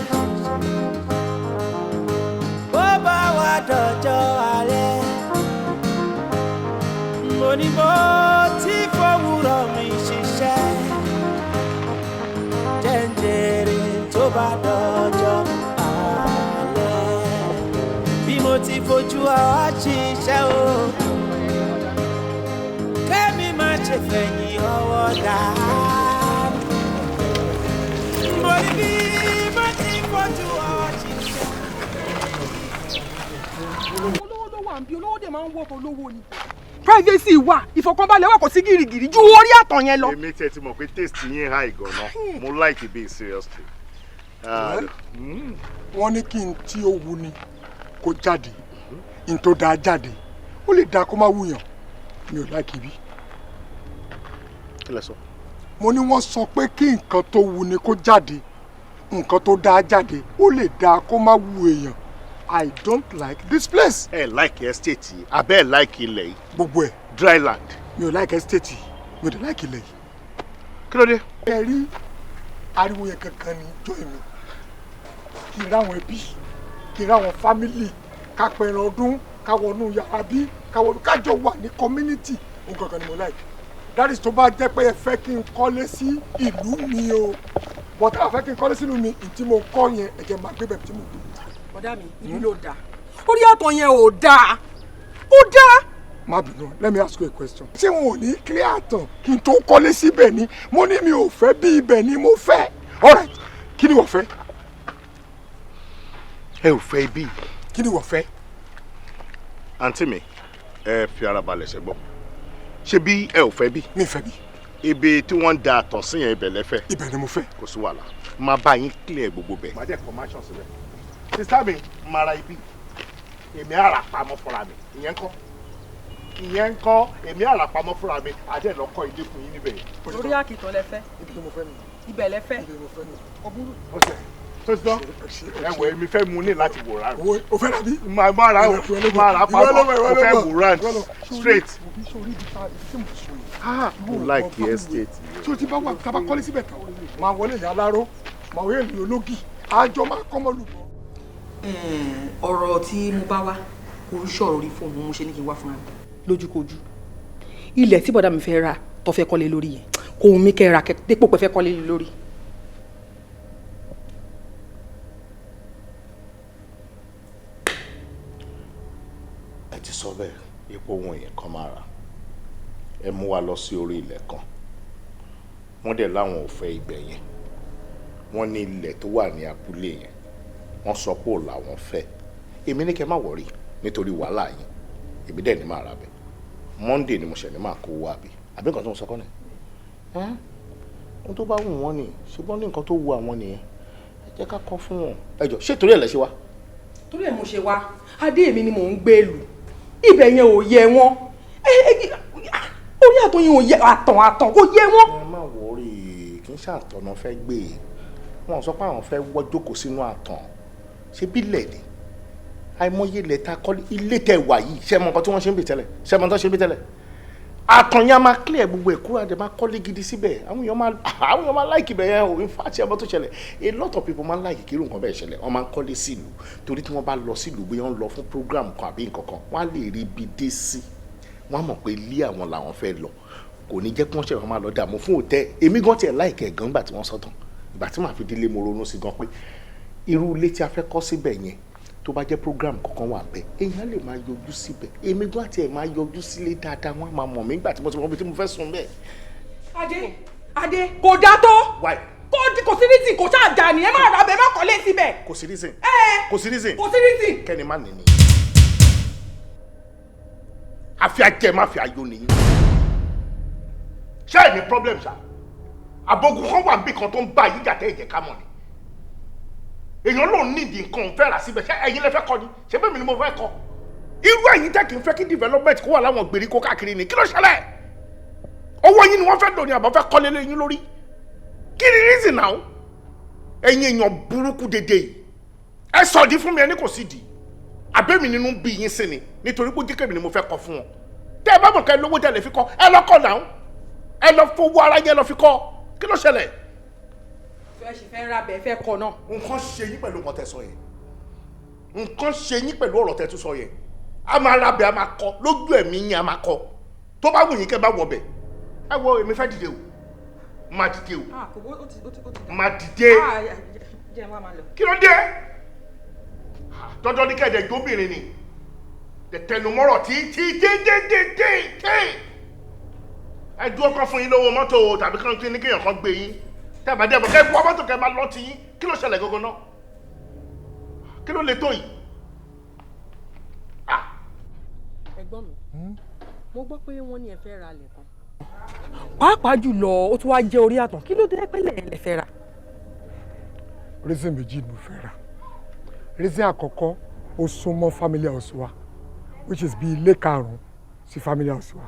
bó bá wà dọ̀jọ́ alẹ́. Mo ní mo ti fòwúrọ̀ mi ṣiṣẹ́, jẹ́ǹjẹ̀rẹ̀ tó bá dọ̀jọ́ alẹ́. Bí mo ti fojú àwa ṣiṣẹ́ o, kẹ́mi má ṣe fẹ̀yìn ọwọ́ dà. Mo ní bí mo ti fojú àwa ṣiṣẹ́. Olówó ló wà ń bí, olówó dẹ̀ máa ń wọ́pọ̀ olówó ni. Privacy wà, ìfọ̀kànbalẹ̀ wà, kò sí gìrìgìrì ju orí àtàn yẹn lọ. Èmi tẹ́ ti mọ̀ pé taste yín high gan-an, mo like it bíi seriously. Wọ́n ní kí n tí ó wu ni kó jáde, n tó dáa jáde, ó lè dáa kó má wúyàn. Mi ò like ibi. Kí lẹ sọ? Mo ní wọ́n sọ pé kí nǹkan tó wù ni kó jáde, nǹkan tó dáa jáde, ó lè dáa kó má wù èèyàn. I don't like this place. Ẹ like estate yìí, abẹ́ ẹ like ilẹ̀ yìí? Gbogbo ẹ̀. Dry land. Mi ò like estate yìí, mi ò dẹ̀ like ilẹ̀ yìí. Kí ló dé? Ẹ rí ariwo yẹn kankan ní joy mi. Kí n ráwọn ẹbí, kí n ráwọn family, ká pẹran ọdún, ká wọnú yàrá bí, ká wọnú, kájọ wà ní community, òun kankan ni mo like. That is, tó bá jẹ́ pé ẹ fẹ́ kí n kọ́lé sí ìlú mi o, but a fẹ́ kí n kọ́lé sílùú mi, ntí mo kọ́ yẹn, ẹ̀jẹ̀ máa gbé bẹ̀ tí mo gbé. Bọ̀dá mi, ibi ló dáa, orí àtọ̀ yẹn ò dáa, ó dáa. Má bínú, let me ask you a question. Ṣé wọn ò ní clear àtàn kí n tó kọ́lé síbẹ̀ ni? Mo ní mi ò fẹ́ bí, ibẹ̀ ni mo fẹ́. All right, kí ni wọ́n fẹ́? Ẹ ò fẹ́ ibi. Kí ni wọ́n fẹ́? Àǹtí mi, ẹ fi ara balẹ̀ ṣe gbọ́. Ṣé bí ẹ ò fẹ́ bí? Mi fẹ́ bí. Ibi tí wọ́n ń da àtọ̀ sí yẹn, ibẹ̀ lẹ́fẹ̀. Ibẹ̀ ni mo fẹ́. Kò sí wàhálà, máa bá yín clear gbogbo bẹ̀. Màá dẹ̀ commercial síbẹ̀. Sister mi, máa ra ibi. Èmi á rà pamọ́ fúnra mi. Ìyẹn ńkọ́? Ìyẹn ńkọ́? Èmi á rà pamọ́ fúnra mi. Àdé lọ kọ́ ilé fún yín níbẹ̀ yẹn. Orí àkìtàn lẹ fẹ́? Ibi tí mo fẹ́ nìyẹn. Ibẹ̀ lẹ fẹ́? Ibi tí mo fẹ́ nìyẹn. Ọ̀bùrù. Ọ̀sẹ̀ tó ti tán, ẹ wọ, èmi fẹ́ mu ní láti wò rárá. O fẹ́ rà bí? Máa má ra o, máa rà pamọ́, mo fẹ́ wò rán straight. Mo like estate. Tí o ti bá wà, tá a bá kọ́lé síbẹ̀ tán, máa wọlé ìyá aláró, máa wọlé ìlú ológì, àjọ máa kọ́ mọ́ lùbọ́. Ọ̀rọ̀ tí mo bá wá kò ń ṣọ̀rọ̀ orí fóònù, mo ṣe ní kí n wá fúnra mi lójúkojú. Ilẹ̀ tí bọ̀dá mi fẹ́ rà tó fẹ́ kọ́lé lórí yẹn, kò wù mí kẹ́ ra dépò pé fẹ́ kọ́lé lórí. Ẹ ti sọ bẹ́ẹ̀, ipò ohun èèyàn kan máa rà, ẹ mú wa lọ sí orí ilẹ̀ kan, wọ́n dẹ̀ láwọn ò fẹ́ ibẹ̀ yẹn. Wọ́n ní ilẹ̀ tó wà ní abúlé yẹn, wọ́n sọ pé ò làwọn fẹ́. Èmi ní kẹ́ má worry nítorí wàhálà yín, èmi dẹ̀ ní máa rà bẹ́ẹ̀. Monday ni mo ṣẹ̀ ní máa kó wá bí, àbí nǹkan tó ń sọ kọ́ ni ohun tó bá wù wọ́n ni, ṣùgbọ́n ní nǹkan tó wù àwọn nìyẹn, ẹ jẹ́ ká kọ́ fún wọn. Ẹ jọ, ṣé torí ẹ̀ lẹ ṣe wá? Torí ẹ̀ mo ṣe wá. Adé, èmi ni mò ń gbé lù, ibẹ̀ yẹn ò yẹ wọn, orí àtọ̀ yẹn ò yẹ, àtàn àtàn kò yẹ wọn. Ẹ má worry, kì í ṣàtọ̀nà fẹ́ gbé e. Wọn sọ pé àwọn fẹ́ wọ́ jókòó sínú àtàn. Ṣé bílẹ̀ ni? Àìmọye ilẹ̀ ta kọ́lé, ilé tẹ wà yìí, ṣé ẹ mọ nǹkan tí wọ́n ṣe ń bì tẹ́lẹ̀? Ṣé ẹ mọ nǹkan tó ṣe ń bì tẹ́lẹ̀? Àtàn yẹn a máa clear gbogbo ẹ̀ kúrò, àdè máa kọ́lé gidi síbẹ̀. Àwọn èèyàn máa like ibẹ̀ yẹn o. In fact, ẹ mọ tó ṣẹlẹ̀, a lot of people máa ń like kí irú nǹkan bẹ́ẹ̀ ṣẹlẹ̀. Wọ́n máa ń kọ́lé sílùú torí tí wọ́n bá lọ sílùú, bóyá wọ́n lọ fún program kan àbí nǹkan kan, wọ́n á lè rí ibi dé sí, wọ́n á mọ̀ pé ilé àwọn làwọn fẹ́ lọ. Kò ní jẹ́ kí wọ́n ṣẹ̀fọ́ máa lọ dààmú fún hotel. Èmi gan tiẹ̀ like ẹ̀ gan. Ìgbà tí wọ́n sọ tán, ìgbà tí màá fi délé, mo ronú sí gan pé irú ilé tí a fẹ́ kọ́ síbẹ̀ yẹn, tó bá jẹ́ program kankan wà bẹ́ẹ̀, èèyàn lè máa yọjú síbẹ̀. Èmi gan àti ẹ̀ máa yọjú sílé dáadáa, wọ́n á máa mọ̀ mí nígbà tí mo ti mọ ibi tí mo fẹ́ sùn bẹ́ẹ̀. Adé, Adé, kò dáa tó. Why? Kò sí reason, kò ṣáà dà ní, ẹ má rà bẹ́ẹ̀, má kọ́lé síbẹ̀. Kò sí reason. Ẹ. Kò sí reason. Kò sí reason. Kẹ́ni má nìní. Àfi ajẹ́ má fi ayọ̀ nìyí. Ṣé ẹ̀ ní problem ṣá? Àbọ̀gùn kan wà níbì kan tó ń bá yíjà tẹ́ ẹ̀jẹ̀ ká mọ̀ ni. Èèyàn lòun nídìí nǹkan òun fẹ́ rà síbẹ̀, ṣé ẹ̀yin lẹ fẹ́ kọ́ ni? Ṣé bẹ́ẹ̀ mi ni mo fẹ́ kọ́? Irú ẹ̀yin tẹ́ kì í fẹ́ kí development kó wà láwọn gbèríko káàkiri ni, kí ló ṣẹlẹ̀? Owó yín ni wọ́n fẹ́ lò ní, àbọ̀ fẹ́ kọ́lé lé yín lórí. Kí ni reason now? Ẹ̀yin èèyàn burúkú dédé yìí, ẹ sọ̀dí fún mi, ẹni kò sí di àbẹ́mi nínú bí yín sí ni, nítorí pé jẹ́kẹ̀mí ni mo fẹ́ kọ́ fún wọn. Tẹ́ ẹ bá mọ̀ kẹ́ lówó tẹ́ lè fi kọ́, ẹ lọ kọ́ náà, ẹ lọ fowó ara yẹn lọ fi kọ́. Kí ló ṣẹlẹ̀? Fẹ́ ṣe fẹ́ ra bẹ́ẹ̀, fẹ́ kọ́ náà. Nǹkan ṣe yín pẹ̀lú nǹkan tẹ́ sọ yẹn, nǹkan ṣe yín pẹ̀lú ọ̀rọ̀ tẹ́ tún sọ yẹn. A máa ra bẹ̀, a máa kọ́ lójú ẹ̀mí yín, a máa kọ́. Tó bá wù yín kẹ́ bá wọ̀ bẹ̀. Ẹ wo, èmi fẹ́ dìde o, máa dìde o. Ah, kò bó, ó ti ó ti ó ti dà. Máa dìde. Ah, jẹ́ wá máa lọ. Kí ló dé? Dandan ní kẹ́ẹ̀dẹ̀ jóbìnrin ni tẹnumọ́rọ̀ tí tí tí tí tí tí tí ẹ dúró kán fún yín lówó mọ́tò o, tàbí kán kí ní kéèyàn kan gbé yín. Tẹ́ẹ̀bà dẹ́bọ̀ kẹ́ wọ mọ́tò, kẹ́ máa lọ ti yín. Kí ló ṣẹlẹ̀ gangan náà? Kí ló lè tó yìí? Ẹ̀gbọ́n mi, mo gbọ́ pé wọ́n ní ẹ fẹ́ ra ilẹ̀ kan. Pàápàá jùlọ, ó tún wá jẹ́ orí àtàn. Kí ló dé pẹ́lẹ́ ẹ̀ lẹ fẹ́ rà? Reason méjì ni mo fẹ́ rà. Reason àkọ́kọ́, Ó súnmọ́ family house wa, which is bí ilé karùn-ún sí family house wa.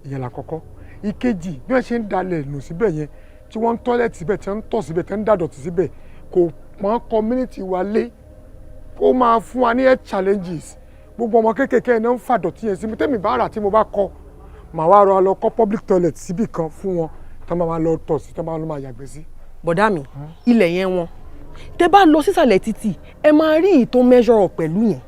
Ìyẹn làkọ́kọ́. Ìkejì, bí wọ́n ṣe ń dalẹ̀ nù síbẹ̀ yẹn, tí wọ́n ń toilet síbẹ̀, tí wọ́n ń tọ̀ síbẹ̀, tí wọ́n ń dàdọ̀tí síbẹ̀, kò pọ́n community wa lé. Ó máa fún wa ní health challenges. Gbogbo ọmọ kéékèèké ẹ̀ náà ń fàdọ̀tí yẹn sí mi. Tẹ́mi bá rà, tí mo bá kọ́, màá wá rọ lọ kọ́ public toilet síbì kan fún wọn, tí wọ́n máa lọ tọ̀ sí, tí wọ́n máa lọ máa yàgbẹ́ sí. Bọ̀dá mi, ilẹ̀ yẹn wọn, tẹ bá lọ sísàlẹ̀ títì, ẹ máa rí ìyí tó measure up pẹ̀lú yẹn,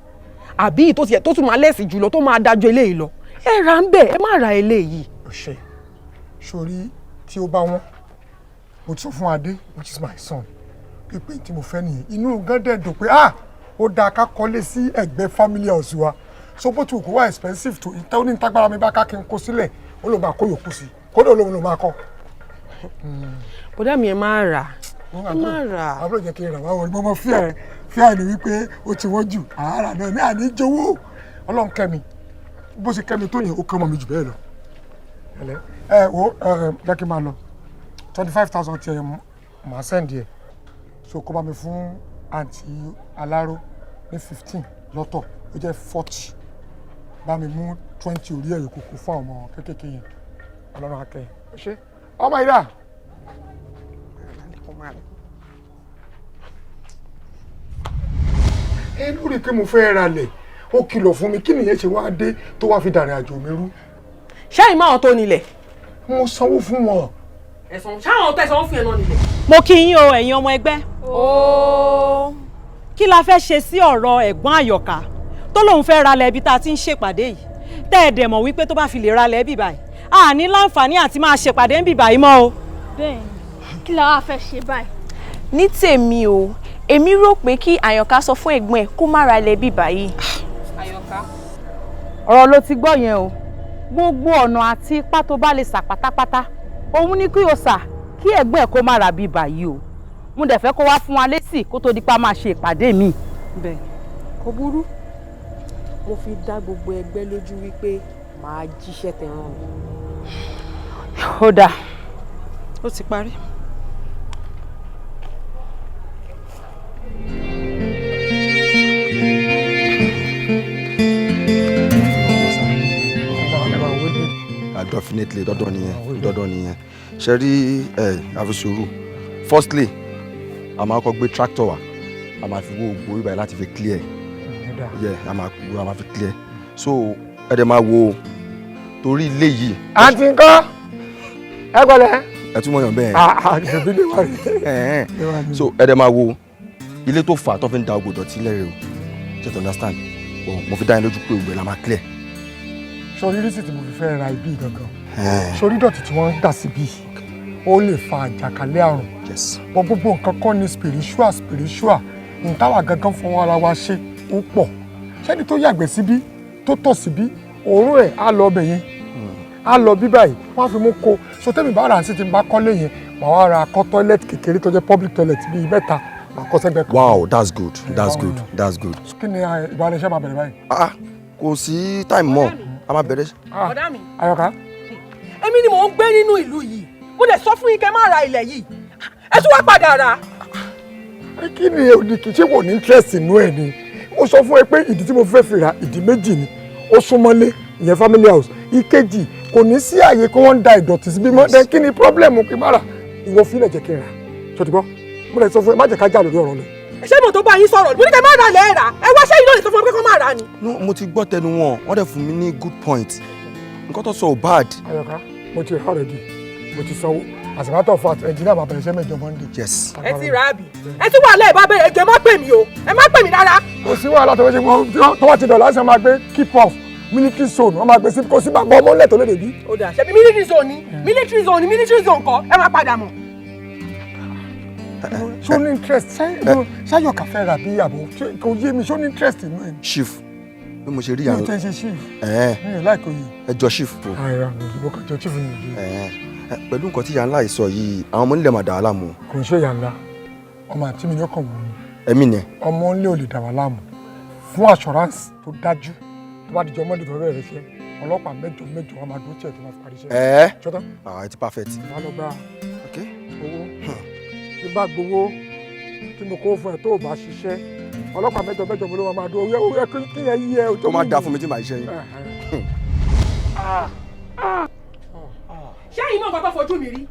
àbí ìyí tó tiẹ̀ tó tún máa lẹ́sìn jùlọ, tó máa dájọ́ eléyìí lọ. Ẹ rà ń bẹ̀, ẹ má ra eléyìí. Ọ̀ṣẹ́ sórí tí ó bá wọ́n, mo ti sọ fún Adé, which is my son, pé tí mo fẹ́ nìyẹn. Inú gan dẹ̀ dùn pé, ah, ó dáa ká kọ́lé sí ẹ̀gbẹ́ family house wa. So bó ti wù kó wá expensive tó, ìtẹ́ oní tágbára mi bá ká kí n kó sílẹ̀, ó ló máa kó yòókù sí, kódà olóhùn ló máa kọ́. Bọ̀dá mi, ẹ má rà, ẹ má rà. Àbúrò, jẹ́ kí n rà wá wọlé mọ́mọ́. Fíà fíà ni wípé ó ti wọ́n jù àárà náà ní àní jowó. Ọlọ́run kẹ́mi, bó ṣe kẹ́mi tó yẹn, ó kẹ́ ọmọ mi jù bẹ́ẹ̀ lọ. Ẹ wo, ẹ jẹ́ kí n máa lọ. 25,000 tiẹ̀ màá send ẹ̀, so kó bá mi fún àǹtí Aláró ní 15 lọ́tọ̀, ó jẹ́ 40. Bá mi mú 20 orí ẹ̀yọ̀ kúkú fún àwọn ọmọ kéékèèké yẹn. Ọlọ́run akẹ́yìn. Ó ṣe ọmọ ìdá. Ẹ lórí pé mo fẹ́ ra lẹ̀, ó kìlọ̀ fún mi. Kí nìyẹn ṣe wá dé tó wá fi dàrin àjò mi rú? Ṣé ìmọ̀ àwọn tó nílẹ̀? Mo sanwó fún wọn. Ẹ̀sán ṣáwọn tẹ̀sán fún ẹ̀ náà nílẹ̀. Mo kí yín o, ẹ̀yin ọmọ ẹgbẹ́. Ooo. Kí la fẹ́ ṣe sí ọ̀rọ̀ ẹ̀gbọ́n Àyọ̀ká tó lóun fẹ́ ralẹ̀ ibi tá a ti ń ṣèpàdé yìí, tẹ́ ẹ̀ dẹ̀ mọ̀ wípé tó bá fi lè ralẹ̀ bí báyìí, a ní láǹfààní àti máa ṣèpàdé ń bì báyìí mọ́ o? Bẹ́ẹ̀ni, kí la wá fẹ́ ṣe báyìí? Ní tèmi o, èmi rò pé kí Àyànká sọ fún ẹ̀gbọ́n ẹ̀ kó má ra ilẹ̀ bí báyìí. Àyọ̀ká. Ọ̀rọ̀ ló ti gbọ́ yẹn o. Gbogbo ọ̀nà àti ipá tó bá lè sà pátápátá òun ní kí o sà kí ẹ̀gbọ́n ẹ̀ kó má ra bí báyìí o. Mo dẹ̀ fẹ́ kó wá fún wa lésì kó tó di pa máa ṣe ìpàdé mi. Bẹ́ẹ̀, kò burú. Mo fi dá gbogbo ẹgbẹ́ lójú wípé màá jíṣẹ́ tẹ̀ràn mi. Ó dáa. Ó ti parí. Definitely, dandan nìyẹn, dandan nìyẹn. Ṣe rí ẹ, àfi sùúrù. Firstly, a máa kọ́ gbé tractor wa, a máa fi wó gbogbo ibà láti fi clear. Yeah, a máa fi clear. So ẹ dẹ̀ máa wo torí ilé yìí. Àǹtí ńkọ́? Ẹ gbọ́dọ̀. Ẹ túmọ̀ yàn bẹ́ẹ̀. Àbí lè wà rí. So ẹ dẹ̀ máa wo ilé tó fà á tó fi ń da ògbò dọ̀tí lẹ́rẹ̀ o. Just understand, but mo fi dá yín lójú pé ògbẹ́ la máa clear. Sọrí rísì tí mo fi fẹ́ ra ibi gangan, sórí dọ̀tí tí wọ́n ń dà síbí, ó lè fa àjàkálẹ̀ àrùn. Wọ́n gbogbo nǹkan kọ́ ni spiritual spiritual ntáwà gangan fọwọ́ ara wa ṣe ó pọ̀. Ṣẹ́ni tó yàgbẹ́ síbí, tó tọ̀ síbí, òórùn ẹ̀ á lọ ọbẹ̀ yẹn, á lọ bí báyìí, wọ́n á fi mú kó. So tẹ́mi bá rà sí ti bá kọ́lé yẹn, màá wá ra kọ́ toilet kékeré tó jẹ́ public toilet bíi mẹ́ta, màá kọ́ sẹ́gbẹ̀ẹ́ kan. Wow, that's good, that's good, that's good. Kí ni ìbáraẹniṣẹ́ máa bẹ̀rẹ̀ báyìí? Ah, kò sí time mọ́, a máa bẹ̀rẹ̀. Bọ̀dá mi. Àyọ̀ká. Èmi ni mò ń gbé nínú ìlú yìí. Mo dẹ̀ sọ fún yín kẹ́ má ra ilẹ̀ yìí, ẹ tún wá padà rà. Kí ni òdì kì í ṣe wò ní interest inú ẹ ni? Mo sọ fún ẹ pé ìdí tí mo fẹ́ fi ra, ìdí méjì ni. Ó súnmọ́lé, ìyẹn family house. Ìkejì, kò ní sí àyè kí wọ́n ń da ìdọ̀tí síbí mọ́. Then kí ni problem kí n má rà? Ìwọ fílẹ̀, jẹ́ kí n rà. Tó ti gbọ́, mo lè sọ fún ẹ, má jẹ́ ká jà lórí ọ̀rọ̀ lẹ̀. Ṣé mo tó bá yín sọ̀rọ̀, mo ní kẹ́ má ra lẹ̀, rà. Ẹ wá, ṣé yín ló lè sọ fún mi pé kó má rà ni? No, mo ti gbọ́ tẹnu wọn, wọ́n dẹ̀ fún mi ní good point. Nǹkan tó sọ ò bad. Àyọ̀ká, mo ti rà already, mo ti sanwó. As a matter of fact, engineer máa bẹ̀rẹ̀ iṣẹ́ 8 Monday. Yes. Ẹ ti rà á bì, ẹ ti wà lẹ́ẹ̀ bá bẹ̀rẹ̀. Ẹjọ́, ẹ má pè mí o, ẹ má pè mí rárá. Kò sí wàhálà. Tó ṣe tó wá ti dọ̀là ṣe máa gbé keep off military zone, wọ́n máa gbé sí. Kò sí bàbá ọmọ ńlẹ̀ tó lè dé bí. Ó dà, ṣebí military zone ni, military zone ni, military zone kọ́, ẹ máa padà mọ̀. Ṣó ní interest? Ṣáyọ̀ká fẹ́ rà bí àbò kò yé mi. Ṣó ní interest inú ẹ̀? Chief, bí mo ṣe rí Mi ò àwọn. tẹ́ ṣe chief. Ẹ̀ẹ́. Mi ò láìkó yìí. Ẹ jọ chief o. Àìrà mi ìbò kan jọ chief ní ìlú. Ẹ̀ẹ́, pẹ̀lú nǹkan tí ìyá ńlá yìí sọ yìí, àwọn ọmọ nílẹ̀ máa dà á láàmú. Kò ń ṣe ìyá ńlá, ọmọ àǹtí mi ní ọkàn wò ni. Ẹ̀mí ni ẹ̀. Ọmọ ńlẹ̀ ò lè dà wá láàmú. Fún assurance tó dájú, tó bá dijọ́ Monday tó bẹ̀rẹ̀ iṣẹ́, ọlọ́pàá mẹ́jọ mẹ́jọ wọn máa dúró tiẹ̀ tó máa fi parí iṣẹ́. Ẹ̀ẹ́. Ṣọ́tán. Ah, it's perfect. Wàá lọ gba owó. Tí bá gbowó tí mo kó fún ẹ, tó o bá ṣiṣẹ́. Ọlọ́pàá mẹ́jọ mẹ́jọ mo ló máa dún ó yẹ kí yẹn yí ẹ. Ó máa dáa fún mi tí màá ṣe yín. Ṣé ẹ̀yin mọ̀ nǹkan tó fojú mi rí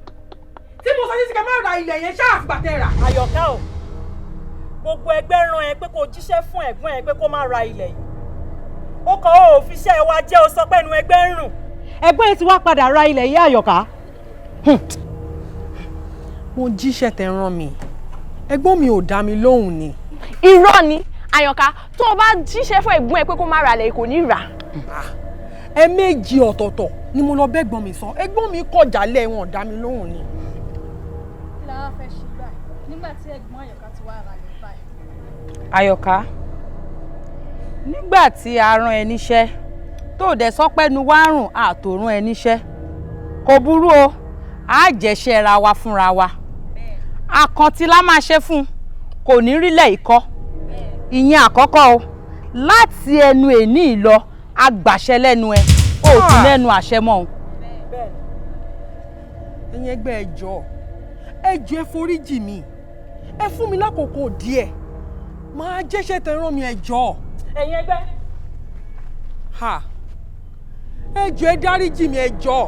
tí mo sọ sí kẹ́ máa ra ilẹ̀ yẹn ṣáà àfìgbà tẹ́ rà. Àyọ̀ká o, gbogbo ẹgbẹ́ rán ẹ pé kó jíṣẹ́ fún ẹ̀gbọ́n ẹ pé kó má ra ilẹ̀ yìí. Ó kọ́ ó fi iṣẹ́ wa jẹ́ o sọ pé ẹnu ẹgbẹ́ ń rùn. Ẹgbẹ́ yìí ti wá padà ra ilẹ̀ yìí, Àyọ̀ká. Mo jíṣẹ́ tẹ́ rán mi, ẹ̀gbọ́n mi ò dá mi lóhùn ni. Irọ́ ni Àyọ̀ká, tó o bá jíṣẹ́ fún ẹ̀gbọ́n ẹ pé kó má ra ilẹ̀ kò ní rà. Ẹ̀ẹ̀mejì ọ̀tọ̀ọ̀tọ̀ ni mo lọ bẹ́gbọ́n mi sọ, ẹ̀gbọ́n mi kọ̀ jálẹ̀, wọn ò dá mi lóhùn ni. Kí la wá fẹ́ ṣe báyìí nígbà tí ẹ̀gbọ́n Àyọ̀ká ti wá ra ilẹ̀ báyìí? Àyọ̀ká, nígbà tí a rán ẹ níṣẹ́ tó dẹ̀ sọpẹ́nu wá rùn àtòrún ẹ níṣẹ́, kò burú o, á jẹ́ṣẹ́ ra wa fúnra wa. Àkàntí la máa ṣe fún un, kò ní rílẹ̀ ikọ́. Ìyẹn àkọ́kọ́ o, láti ẹnu èní lọ agbàṣẹ lẹ́nu ẹ, o ò tún lẹ́nu àṣẹ mọ́ o. Ẹ̀yin ẹgbẹ́, ẹ jọ̀ọ́, ẹ jọ̀ọ́, ẹ foríjì mi, ẹ fún mi lákòókò díẹ̀, máa jẹ́ṣẹ́ tẹ́ rán mi, ẹ jọ̀ọ́. Ẹ̀yin ẹgbẹ́. Ha, ẹ jọ̀ọ́, ẹ dáríjì mi, ẹ jọ̀ọ́.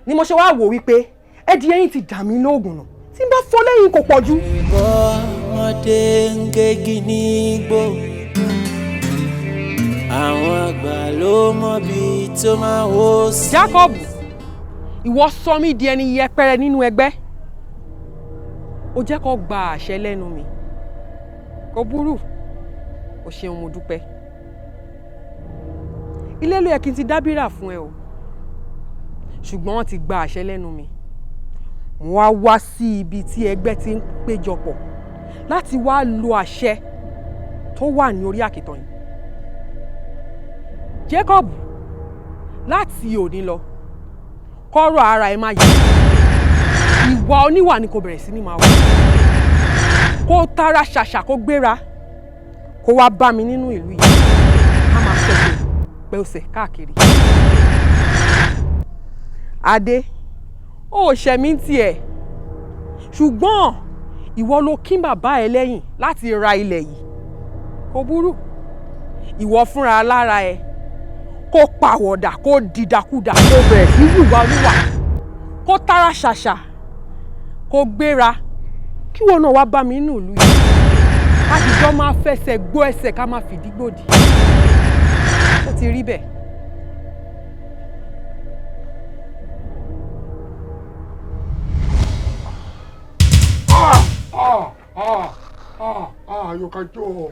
Ni mo ṣe wá wò wípé ẹdí ẹyin ti dà mí lóògùn nù, tí n bá fọ́ lẹ́yìn kò pọ̀ jù. Ọmọdé ń gégi nígbó, àwọn àgbà ló mọ bí tó máa wó sí. Jacob, ìwọ sọ mí di ẹni yẹpẹrẹ nínú ẹgbẹ́, ó jẹ́ kó gba àṣẹ lẹ́nu mi. Kò burú, o ṣeun, mo dúpẹ́. Ilé ló yẹ kí n ti dábìrà fún ẹ o, ṣùgbọ́n wọ́n ti gba àṣẹ lẹ́nu mi. Mo wá wá sí ibi tí ẹgbẹ́ ti ń péjọpọ̀ láti wá lo àṣẹ tó wà ní orí àkìtàn yìí. Jacob, láti òní lọ, kọ́rọ̀ ara ẹ má yẹ. Ìwà oníwà ni kò bẹ̀rẹ̀ sí ní máa wà. Kó tara ṣàṣà, kó gbéra, kó wá bá mi nínú ìlú yìí, ká máa ṣẹ̀ṣẹ̀ pẹ́ ọ̀sẹ̀ káàkiri. Adé, ó ṣẹ̀mí tiẹ̀, ṣùgbọ́n ìwọ ló kín bàbá ẹ lẹ́yìn láti ra ilẹ̀ yìí. Kò burú, ìwọ fúnra lára ẹ kó pàwọ̀dà, kó dìdàkudà, kó bẹ̀rẹ̀ sí wùwà oníwà, kó tara ṣàṣà, kó gbéra, kí wọn náà wá bá mi nínú ìlú yìí, ká sì jọ máa fẹsẹ̀ gbó ẹsẹ̀, ká máa fìdí gbòdì. Ó ti rí bẹ́ẹ̀. Àyọ̀ká jọ̀ọ́,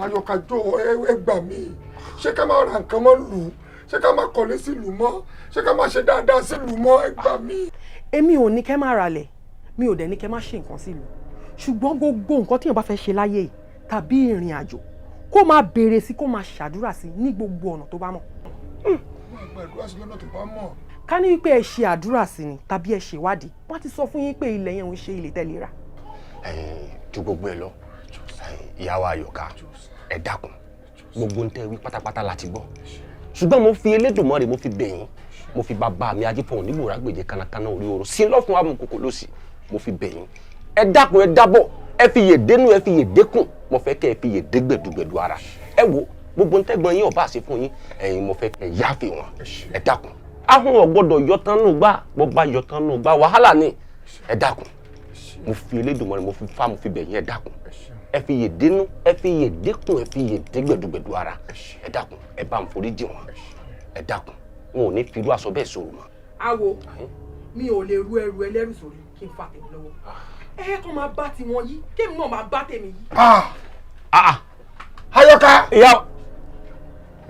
Àyọ̀ká jọ̀ọ́, ẹ gbà mí. Ṣé ká máa ra nǹkan mọ́ lù ú? Ṣé ká máa kọ́lé sílùú mọ́? Ṣé ká máa ṣe dáadáa sílùú mọ́? Ẹ gbà mí. Èmi ò ní kẹ́ máa ralẹ̀, mi ò dẹ̀ ní kẹ́ máa ṣe nǹkan sílùú, ṣùgbọ́n gbogbo nǹkan tíyàn bá fẹ́ ṣe láyé yìí tàbí ìrìn àjò, kó máa béèrè sí, kó máa ṣàdúrà sí ní gbogbo ọ̀nà tó bá mọ̀. Máa gbàdúrà sí lọ́nà tó bá mọ̀. Ká ní wípé ẹ ṣe àdúrà sí ni tàbí ẹ ṣèwádìí, wọ́n ti sọ fún yín pé ilẹ̀ yẹn ń ṣe ilẹ̀ tẹ́lẹ̀ rà. Ju gbogbo ẹ lọ, ìyàwó Àyọ̀ká, ẹ dákun, gbogbo ń tẹ́ wí pátápátá láti gbọ́, ṣùgbọ́n mo fi Elédùmarè, mo fi bẹ̀ yín, mo fi bàbá mi Ajífọ̀hún nígbòrá gbèjẹ kánákáná orí oorun sí lọ́fun amukoko lọ́sì, mo fi bẹ̀ yín, ẹ dákun, ẹ dábọ̀, ẹ fi yè dénú, ẹ fi yè dékùn, mo fẹ́ kẹ́ ẹ fi yè dé gbẹ̀dùgbẹ̀dù ara. Ẹ wo gbogbo ń tẹ́gbọ́n yín ọba àṣẹ fún yín, ẹ̀yin mo fẹ́ kẹ́ ẹ yáfe wọn. Ẹ dákun, ahọ́n ò gbọ́dọ̀ yọtán nù gbà, bó bá yọtán nù gbà wàhálà ni. Ẹ dákun, mo fi Elédùmarè, mo fi fá, mo fi bẹ̀ yín, ẹ dákun, ẹ fi yè dénú, ẹ fi yè dékùn, ẹ fi yè dé gbẹ̀dùgbẹ̀dù ara. Ẹ dákun, ẹ bá ń forí jì wọn. Ẹ dákun, wọn ò ní fi irú aṣọ bẹ́ẹ̀ sọ̀rọ̀ mọ́. Awo, mi ò lè ru ẹrù ẹlẹ́rù sórí kí n fa tèmi lọ́wọ́. Ẹ kàn máa bá tiwọn yí, kémi náà máa bá tèmi yí. Àyọ̀ká. Ìyá.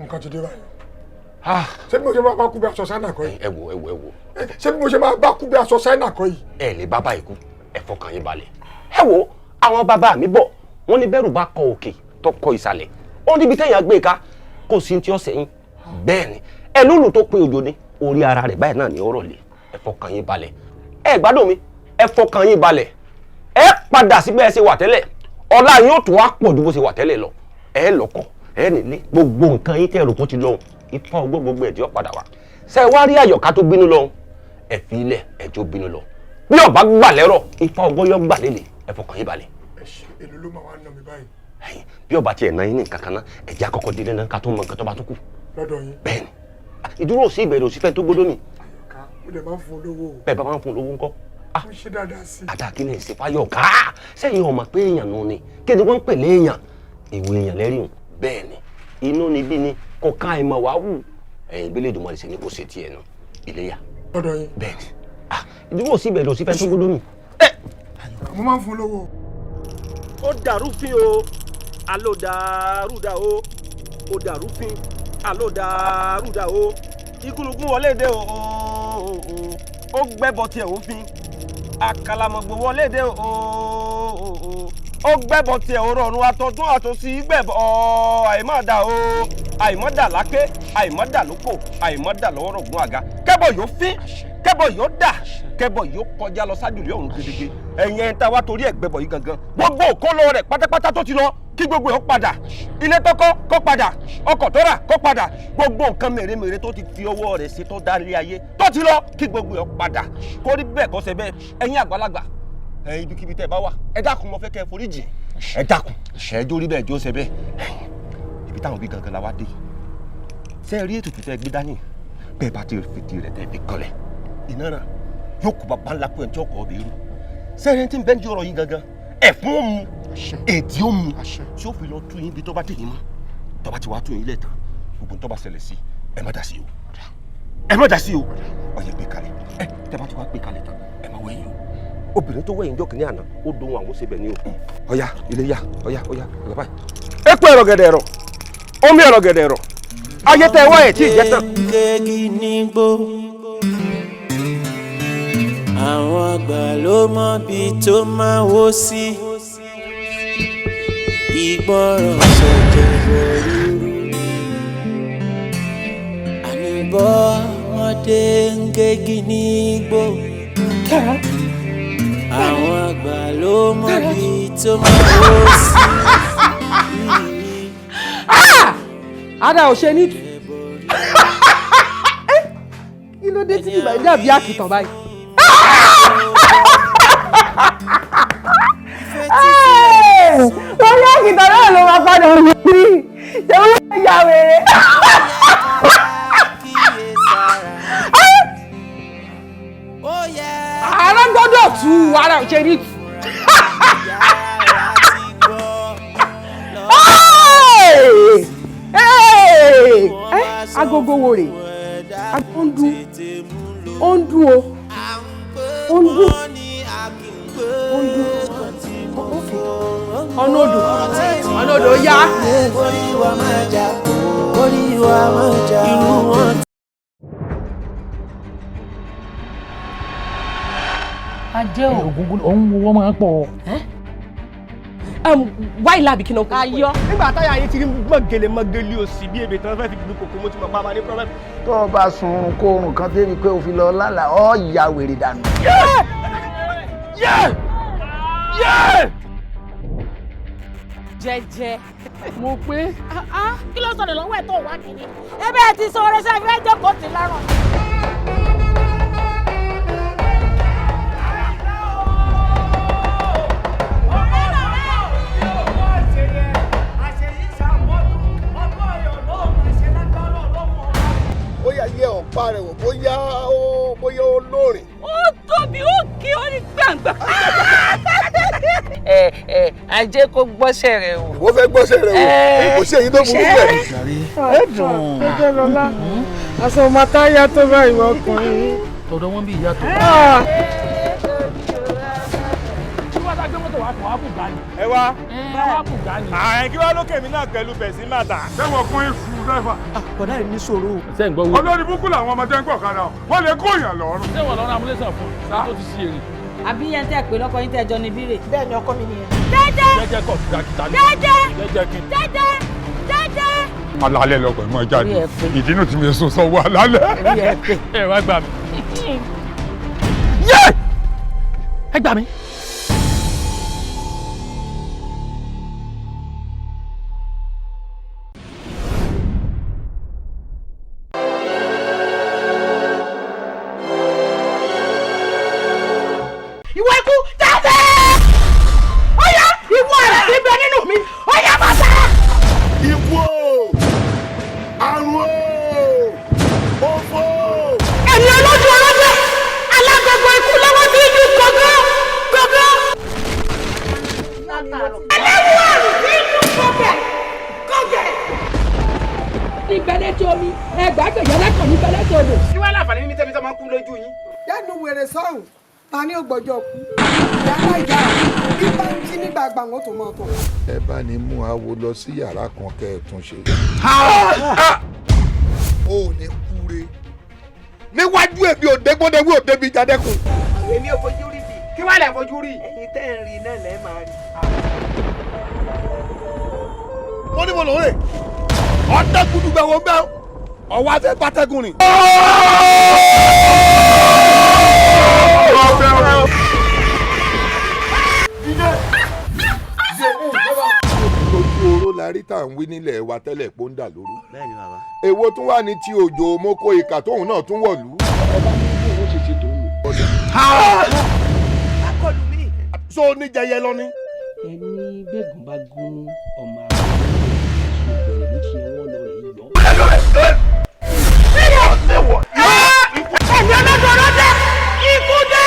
Nǹkan ti dé báyìí. Ṣé bí mo ṣe máa bá kú bí aṣọ sáínà kọ́ yìí? Ẹ wo, ẹ wo, ẹ wo. Ṣé bí mo ṣe máa bá kú bí aṣọ sáínà kọ́ yìí? Ẹ lè bá báyìí kú, ẹ fọkàn yín balẹ̀. Ẹ wo, àwọn bàbá mi bọ̀, wọ́n ní bẹ́rù bá kọ òkè tó kọ ìsàlẹ̀, ó níbi tẹ́yìn àgbé ká kò sí ti ọ̀sẹ̀ yín. Bẹ́ẹ̀ ni, ẹ lóòlù tó pin òjò ni orí ara rẹ̀ báyìí náà ní ọ̀rọ̀ lé. Ẹ fọkàn yín balẹ̀, ẹ gbádùn mi, ẹ fọkàn yín balẹ̀, ẹ padà sí bẹ́ẹ̀ ṣe wà tẹ́lẹ̀. Ọlá yín ó tún wá pọ̀ ju bó ṣe wà tẹ́lẹ̀ lọ. Ẹ lọ́kọ, ẹ nílé, gbogbo nǹkan yín tẹ́ ẹ̀rù kó ti lọ́hùn, ifá ọgbọ́n gbogbo ẹ̀dí ó padà wá. Ṣé ẹ wá rí Àyọ̀ká tó bínú lọ́hùn? Ẹ fi ilẹ̀ ẹjọ́ bínú lọ. Bí ọba gbà lẹ́rọ̀, ifá ọgbọ́n yọ gbà lélẹ̀, ẹ fọkàn yín balẹ̀. Ẹ ṣe, èlò ló máa wá ná mi báyìí? Bí ọba tiẹ̀ náà yín ní nǹkan kan náà, ẹ̀jẹ̀ àkọ́kọ́ délé náà ká tó mọ nǹkan tó bá tó kù. Lọ́dọ̀ yín. Bẹ́ẹ̀ni, ìdúró òsì ìbẹ̀rẹ̀ òsì fẹ́ tó gbódó mi. Mo dẹ̀ máa ń fún olówó o. Bẹ́ẹ̀ bá máa ń fún olówó ńkọ́? Mo ṣe dáadáa sí i. Àdá kí ni ìṣe Fáyọ̀ká? Sẹ́yìn ọmọ pé èèyàn nù ni. Kí ni wọ́n ń pè léèyàn? Ìwé èèyàn lẹ́rìí hùn. Bẹ́ẹ̀ni, inú ni bí ni kò ká ìmọ̀ wá wù. Ẹ̀yin ìbílẹ̀ ìdùnmọ̀ ṣe ni kò ṣe tiẹ̀ nù. Iléyá. Lọ́dọ̀ yín. Bẹ́ẹ̀ni, ìdúró òsì ìbẹ̀rẹ̀ òsì fẹ́ tó gbódó mi. Mo máa ń fún olówó o. Ó dàrú fín o, àló dàrúdà o, ó dàrú fín, àló dàrúdà o. Igúnnugún wọlé dé o, ó gbẹ́bọ tiẹ̀ òfin. Àkàlàmọ̀gbò wọlé dé o, ó gbẹ́bọ tiẹ̀ o, rọrùn atọ́tún àtòsí gbẹ̀bọ. Àìmọ̀dà o, àìmọ̀dà láké, àìmọ̀dà lóko, àìmọ̀dà lọ́wọ́ rọ̀gùn àga. Kẹ́bọ̀ yóò fín, kẹ́bọ̀ yóò dà, kẹ́bọ̀ yóò kọjá lọ sájùlé ọ̀run gedegbe. Ẹ̀yin ẹ̀ ń ta wá torí ẹ̀ gbẹ́bọ̀ yìí gangan. Gbogbo òkóló rẹ̀ pátápátá tó ti lọ, kí gbogbo ẹ̀ ó padà. Ilé tọ́kọ́ kó padà, ọkọ̀ tó rà kó padà. Gbogbo nǹkan mèremère tó ti fi ọwọ́ rẹ̀ ṣe tó dá ilé ayé tó ti lọ, kí gbogbo ẹ̀ ó padà. Kó rí bẹ́ẹ̀ kó ṣe bẹ́ẹ̀. Ẹ̀yin àgbàlagbà, ẹ̀yin ibikíbi tẹ́ ẹ bá wà, ẹ dákun, mo fẹ́ kẹ́ ẹ foríjì. Ẹ dákun, ẹ jó rí bẹ́ẹ̀ jó ṣe bẹ́ẹ̀. Ibi táwọn bí gangan la wá dé. Ṣé ẹ rí ètùtù tẹ́ ẹ gbé dání? Bẹ́ẹ̀ bá ti fìdí rẹ̀ tẹ́ fi kanlẹ̀, iná náà yóò kó bàbá ńlá kó ẹ̀ tí ọkọ̀ ọbẹ̀ rú. Sẹ́yìn tí ń bẹ́ẹ̀ ń jọrọ̀ yín gangan, ẹ̀fún ó mu, èdè ó mu, tí ó fi lọ tú yín bí tó bá dé yín mọ́. Tó bá ti wá tú yín lẹ̀ tán, gbogbo tó bá ṣẹlẹ̀ sí, ẹ má dá sí o, ẹ má dá sí o. Ọ̀yẹ̀ gbé kalẹ̀, ẹ tẹ́ bá ti wá gbé kalẹ̀ tán, ẹ má wẹ̀yìn o. Obìnrin tó wẹ̀yìn jọ́kìnní àná, ó dohun àwọn ṣebẹ̀ ni o. Ọ̀yà ilé yá, ọ̀yà ọ̀yà ọ̀yà báyìí. Epo ẹ̀rọ gẹ̀dẹ̀ ẹ̀rọ, omi ẹ̀rọ gẹ̀dẹ̀ ẹ̀rọ, ayé tẹ wá ẹ̀ tí ì jẹ́ tán. Àwọn àgbà ló mọ bí tó máa wó sí. Ìgbọràn ṣẹ̀jẹ̀ rúru. Àníbọ̀ ọmọdé ń gégi nígbó. Àwọn àgbà ló mọ bí tó máa wó sí. Ada ò ṣe ní. Kí ló dé tí bíbá yìí dàbí àkìtàn báyìí? Wọ́n ní àkìtàn náà ló máa padà wí sí. Ṣé wọ́n lè ya wèrè? Ara gbọ́dọ̀ tú, ara ò ṣe ní tú. Agogo wo rè? Ó ń dún, ó ń dún o, ó ń dún, ó ń dún. Ọ̀nà odò, ọ̀nà odò yá. Orí wa máa jà, orí wa máa jà, irú wọn. Ajé o. Ògúngún òun wo wọ́n máa ń pọ̀. Wáyé làbí kí n kò. Ayọ̀. Nígbà táyà yín ti rí mọ̀gẹ́lẹ́ mọ̀gẹ́lẹ́ òsì bí ebè tí wọ́n fẹ́ fi gbin kòkó, mo ti mọ̀ pa máa ní problem. Tó o bá sun oorun kó oorun kan débi pé o fi lọ lálàá, ọ́ ya wèrè dànù. Yé! Yé! Jẹ́jẹ́. Mo pé. Kí ló sọ̀rọ̀ lọ́wọ́ ẹ̀ tó wá kiri? Ebe ẹ ti sọ ọ̀rẹ́ sẹ́yìn fẹ́ jókòó sí lọ́rùn. Ó yà yẹ ọ̀pá rẹ̀ wò bóyá ó bóyá ó lóòrìn. Ó tóbi, ó kí ó ní gbàngbà. Ẹ ẹ ajé kó gbọ́sẹ̀ rẹ̀ wò. Ìwọ fẹ́ gbọ́sẹ̀ rẹ̀ wò, kò sí èyí tó burú bẹ́ẹ̀. Ẹ dùn. Jẹ́jẹ́ lọ́lá, aṣọ ọmọ táyà tó bá ìwọ ọkùnrin. Tọ̀dọ̀ wọn bí ìyàtọ̀. Ẹ wá. Ààrẹ kí wá lókè mi náà pẹ̀lú bẹ̀sí màtà. Sẹ́wọ̀n fún ìfú dẹ́fà. Bọ̀dá yìí ní sòrò. Ṣé ń gbọ́ wo? Olórí búkú làwọn ọmọdé ń gbọ̀ kadà. Wọ́n lè kó èèyàn lọ́rùn. Ṣé wọ́n lọ́rùn amúlẹ́sàn fún un tó ti ṣe èrè? Àbí yẹn tẹ́ pé lọ́kọ yín tẹ́ jọ ní bírè. Bẹ́ẹ̀ni, ọkọ mi nìyẹn. Jẹ́jẹ́. Jẹ́jẹ́ kọ̀ kìtàkìtà ni. Jẹ́jẹ́. Jẹ́jẹ́ kí. Jẹ́jẹ́. Jẹ́jẹ́. Alálẹ̀ lọkọ̀ ẹ̀ mọ́ jáde. Ìdínú tí mi sùn sọ́wọ́ alálẹ̀. Ẹ wá gbà mí. Yé! Ẹ gbà mí. lójú yín. Lẹ́nu wèrè sọ́hùn, ta ni ó gbọ́jọ́ kú? Ìyá aláìyá bí bá ń jí nígbà àgbà wọn tó máa tọ̀. Ẹ bá ní mú awo lọ sí yàrá kan kẹ́ ẹ tún ṣe. O ò ní kúre níwájú èmi ò dégbódéwé ò débi ìjàdẹ́kùn. Èmi ò fojú rí bi. Kí wàá lẹ̀ fojú rí? Ẹ̀yin tẹ́ ń rí náà lẹ́ máa rí. Mo ní mo lò ó rè ọ̀dẹ́ gudugbẹ̀ wo bẹ́ẹ̀ ọwọ́ afẹ́ bátẹ́gùn rìn. Ojú oró la rí tá à ń wí nílẹ̀ wa tẹ́lẹ̀ pé ó ń dà lóru. Bẹ́ẹ̀ni bàbá. Èwo tún wà ní ti òjò moko ìkà tóun náà tún wọ̀lú. Ọba ní bí òun ṣe ṣe tòun nù. Akọlù mi. So ní jẹyẹ lọ ni. Ẹni gbẹ̀gùn bá gún ọmọ àwọn ìbẹ̀rẹ̀ ní ṣe wọ́n lọ rè yọ. Ẹ̀mí ọlọ́dọọdọ dé, ikú dé,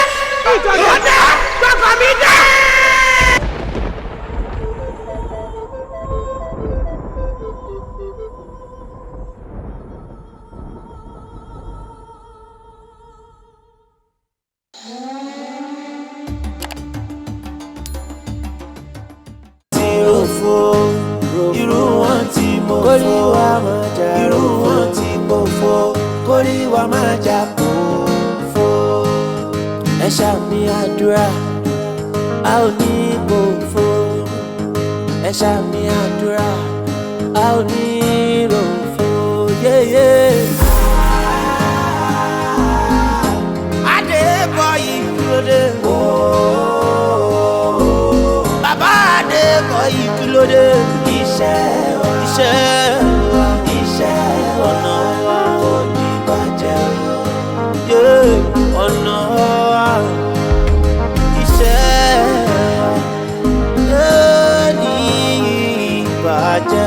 ìjọ̀jọ̀ dé, gbọ̀ngàn mi dé. Irú wọn tí mo fò, irú wọn tí mo fò, kórìíwá máa jà kó fò. Ẹ ṣàmì àdúrà, a ò ní kó fò. Ẹ ṣàmì àdúrà, a ò ní rò fò. Yéyé. Adébọ̀yì kí ló dé? Bàbá Adébọ̀yì kí ló dé? Iṣẹ́ wa, iṣẹ́ wa, iṣẹ́ ọ̀nà wa kò ní bàjẹ́ o. Ọ̀nà wa, iṣẹ́ wa, ní bàjẹ́.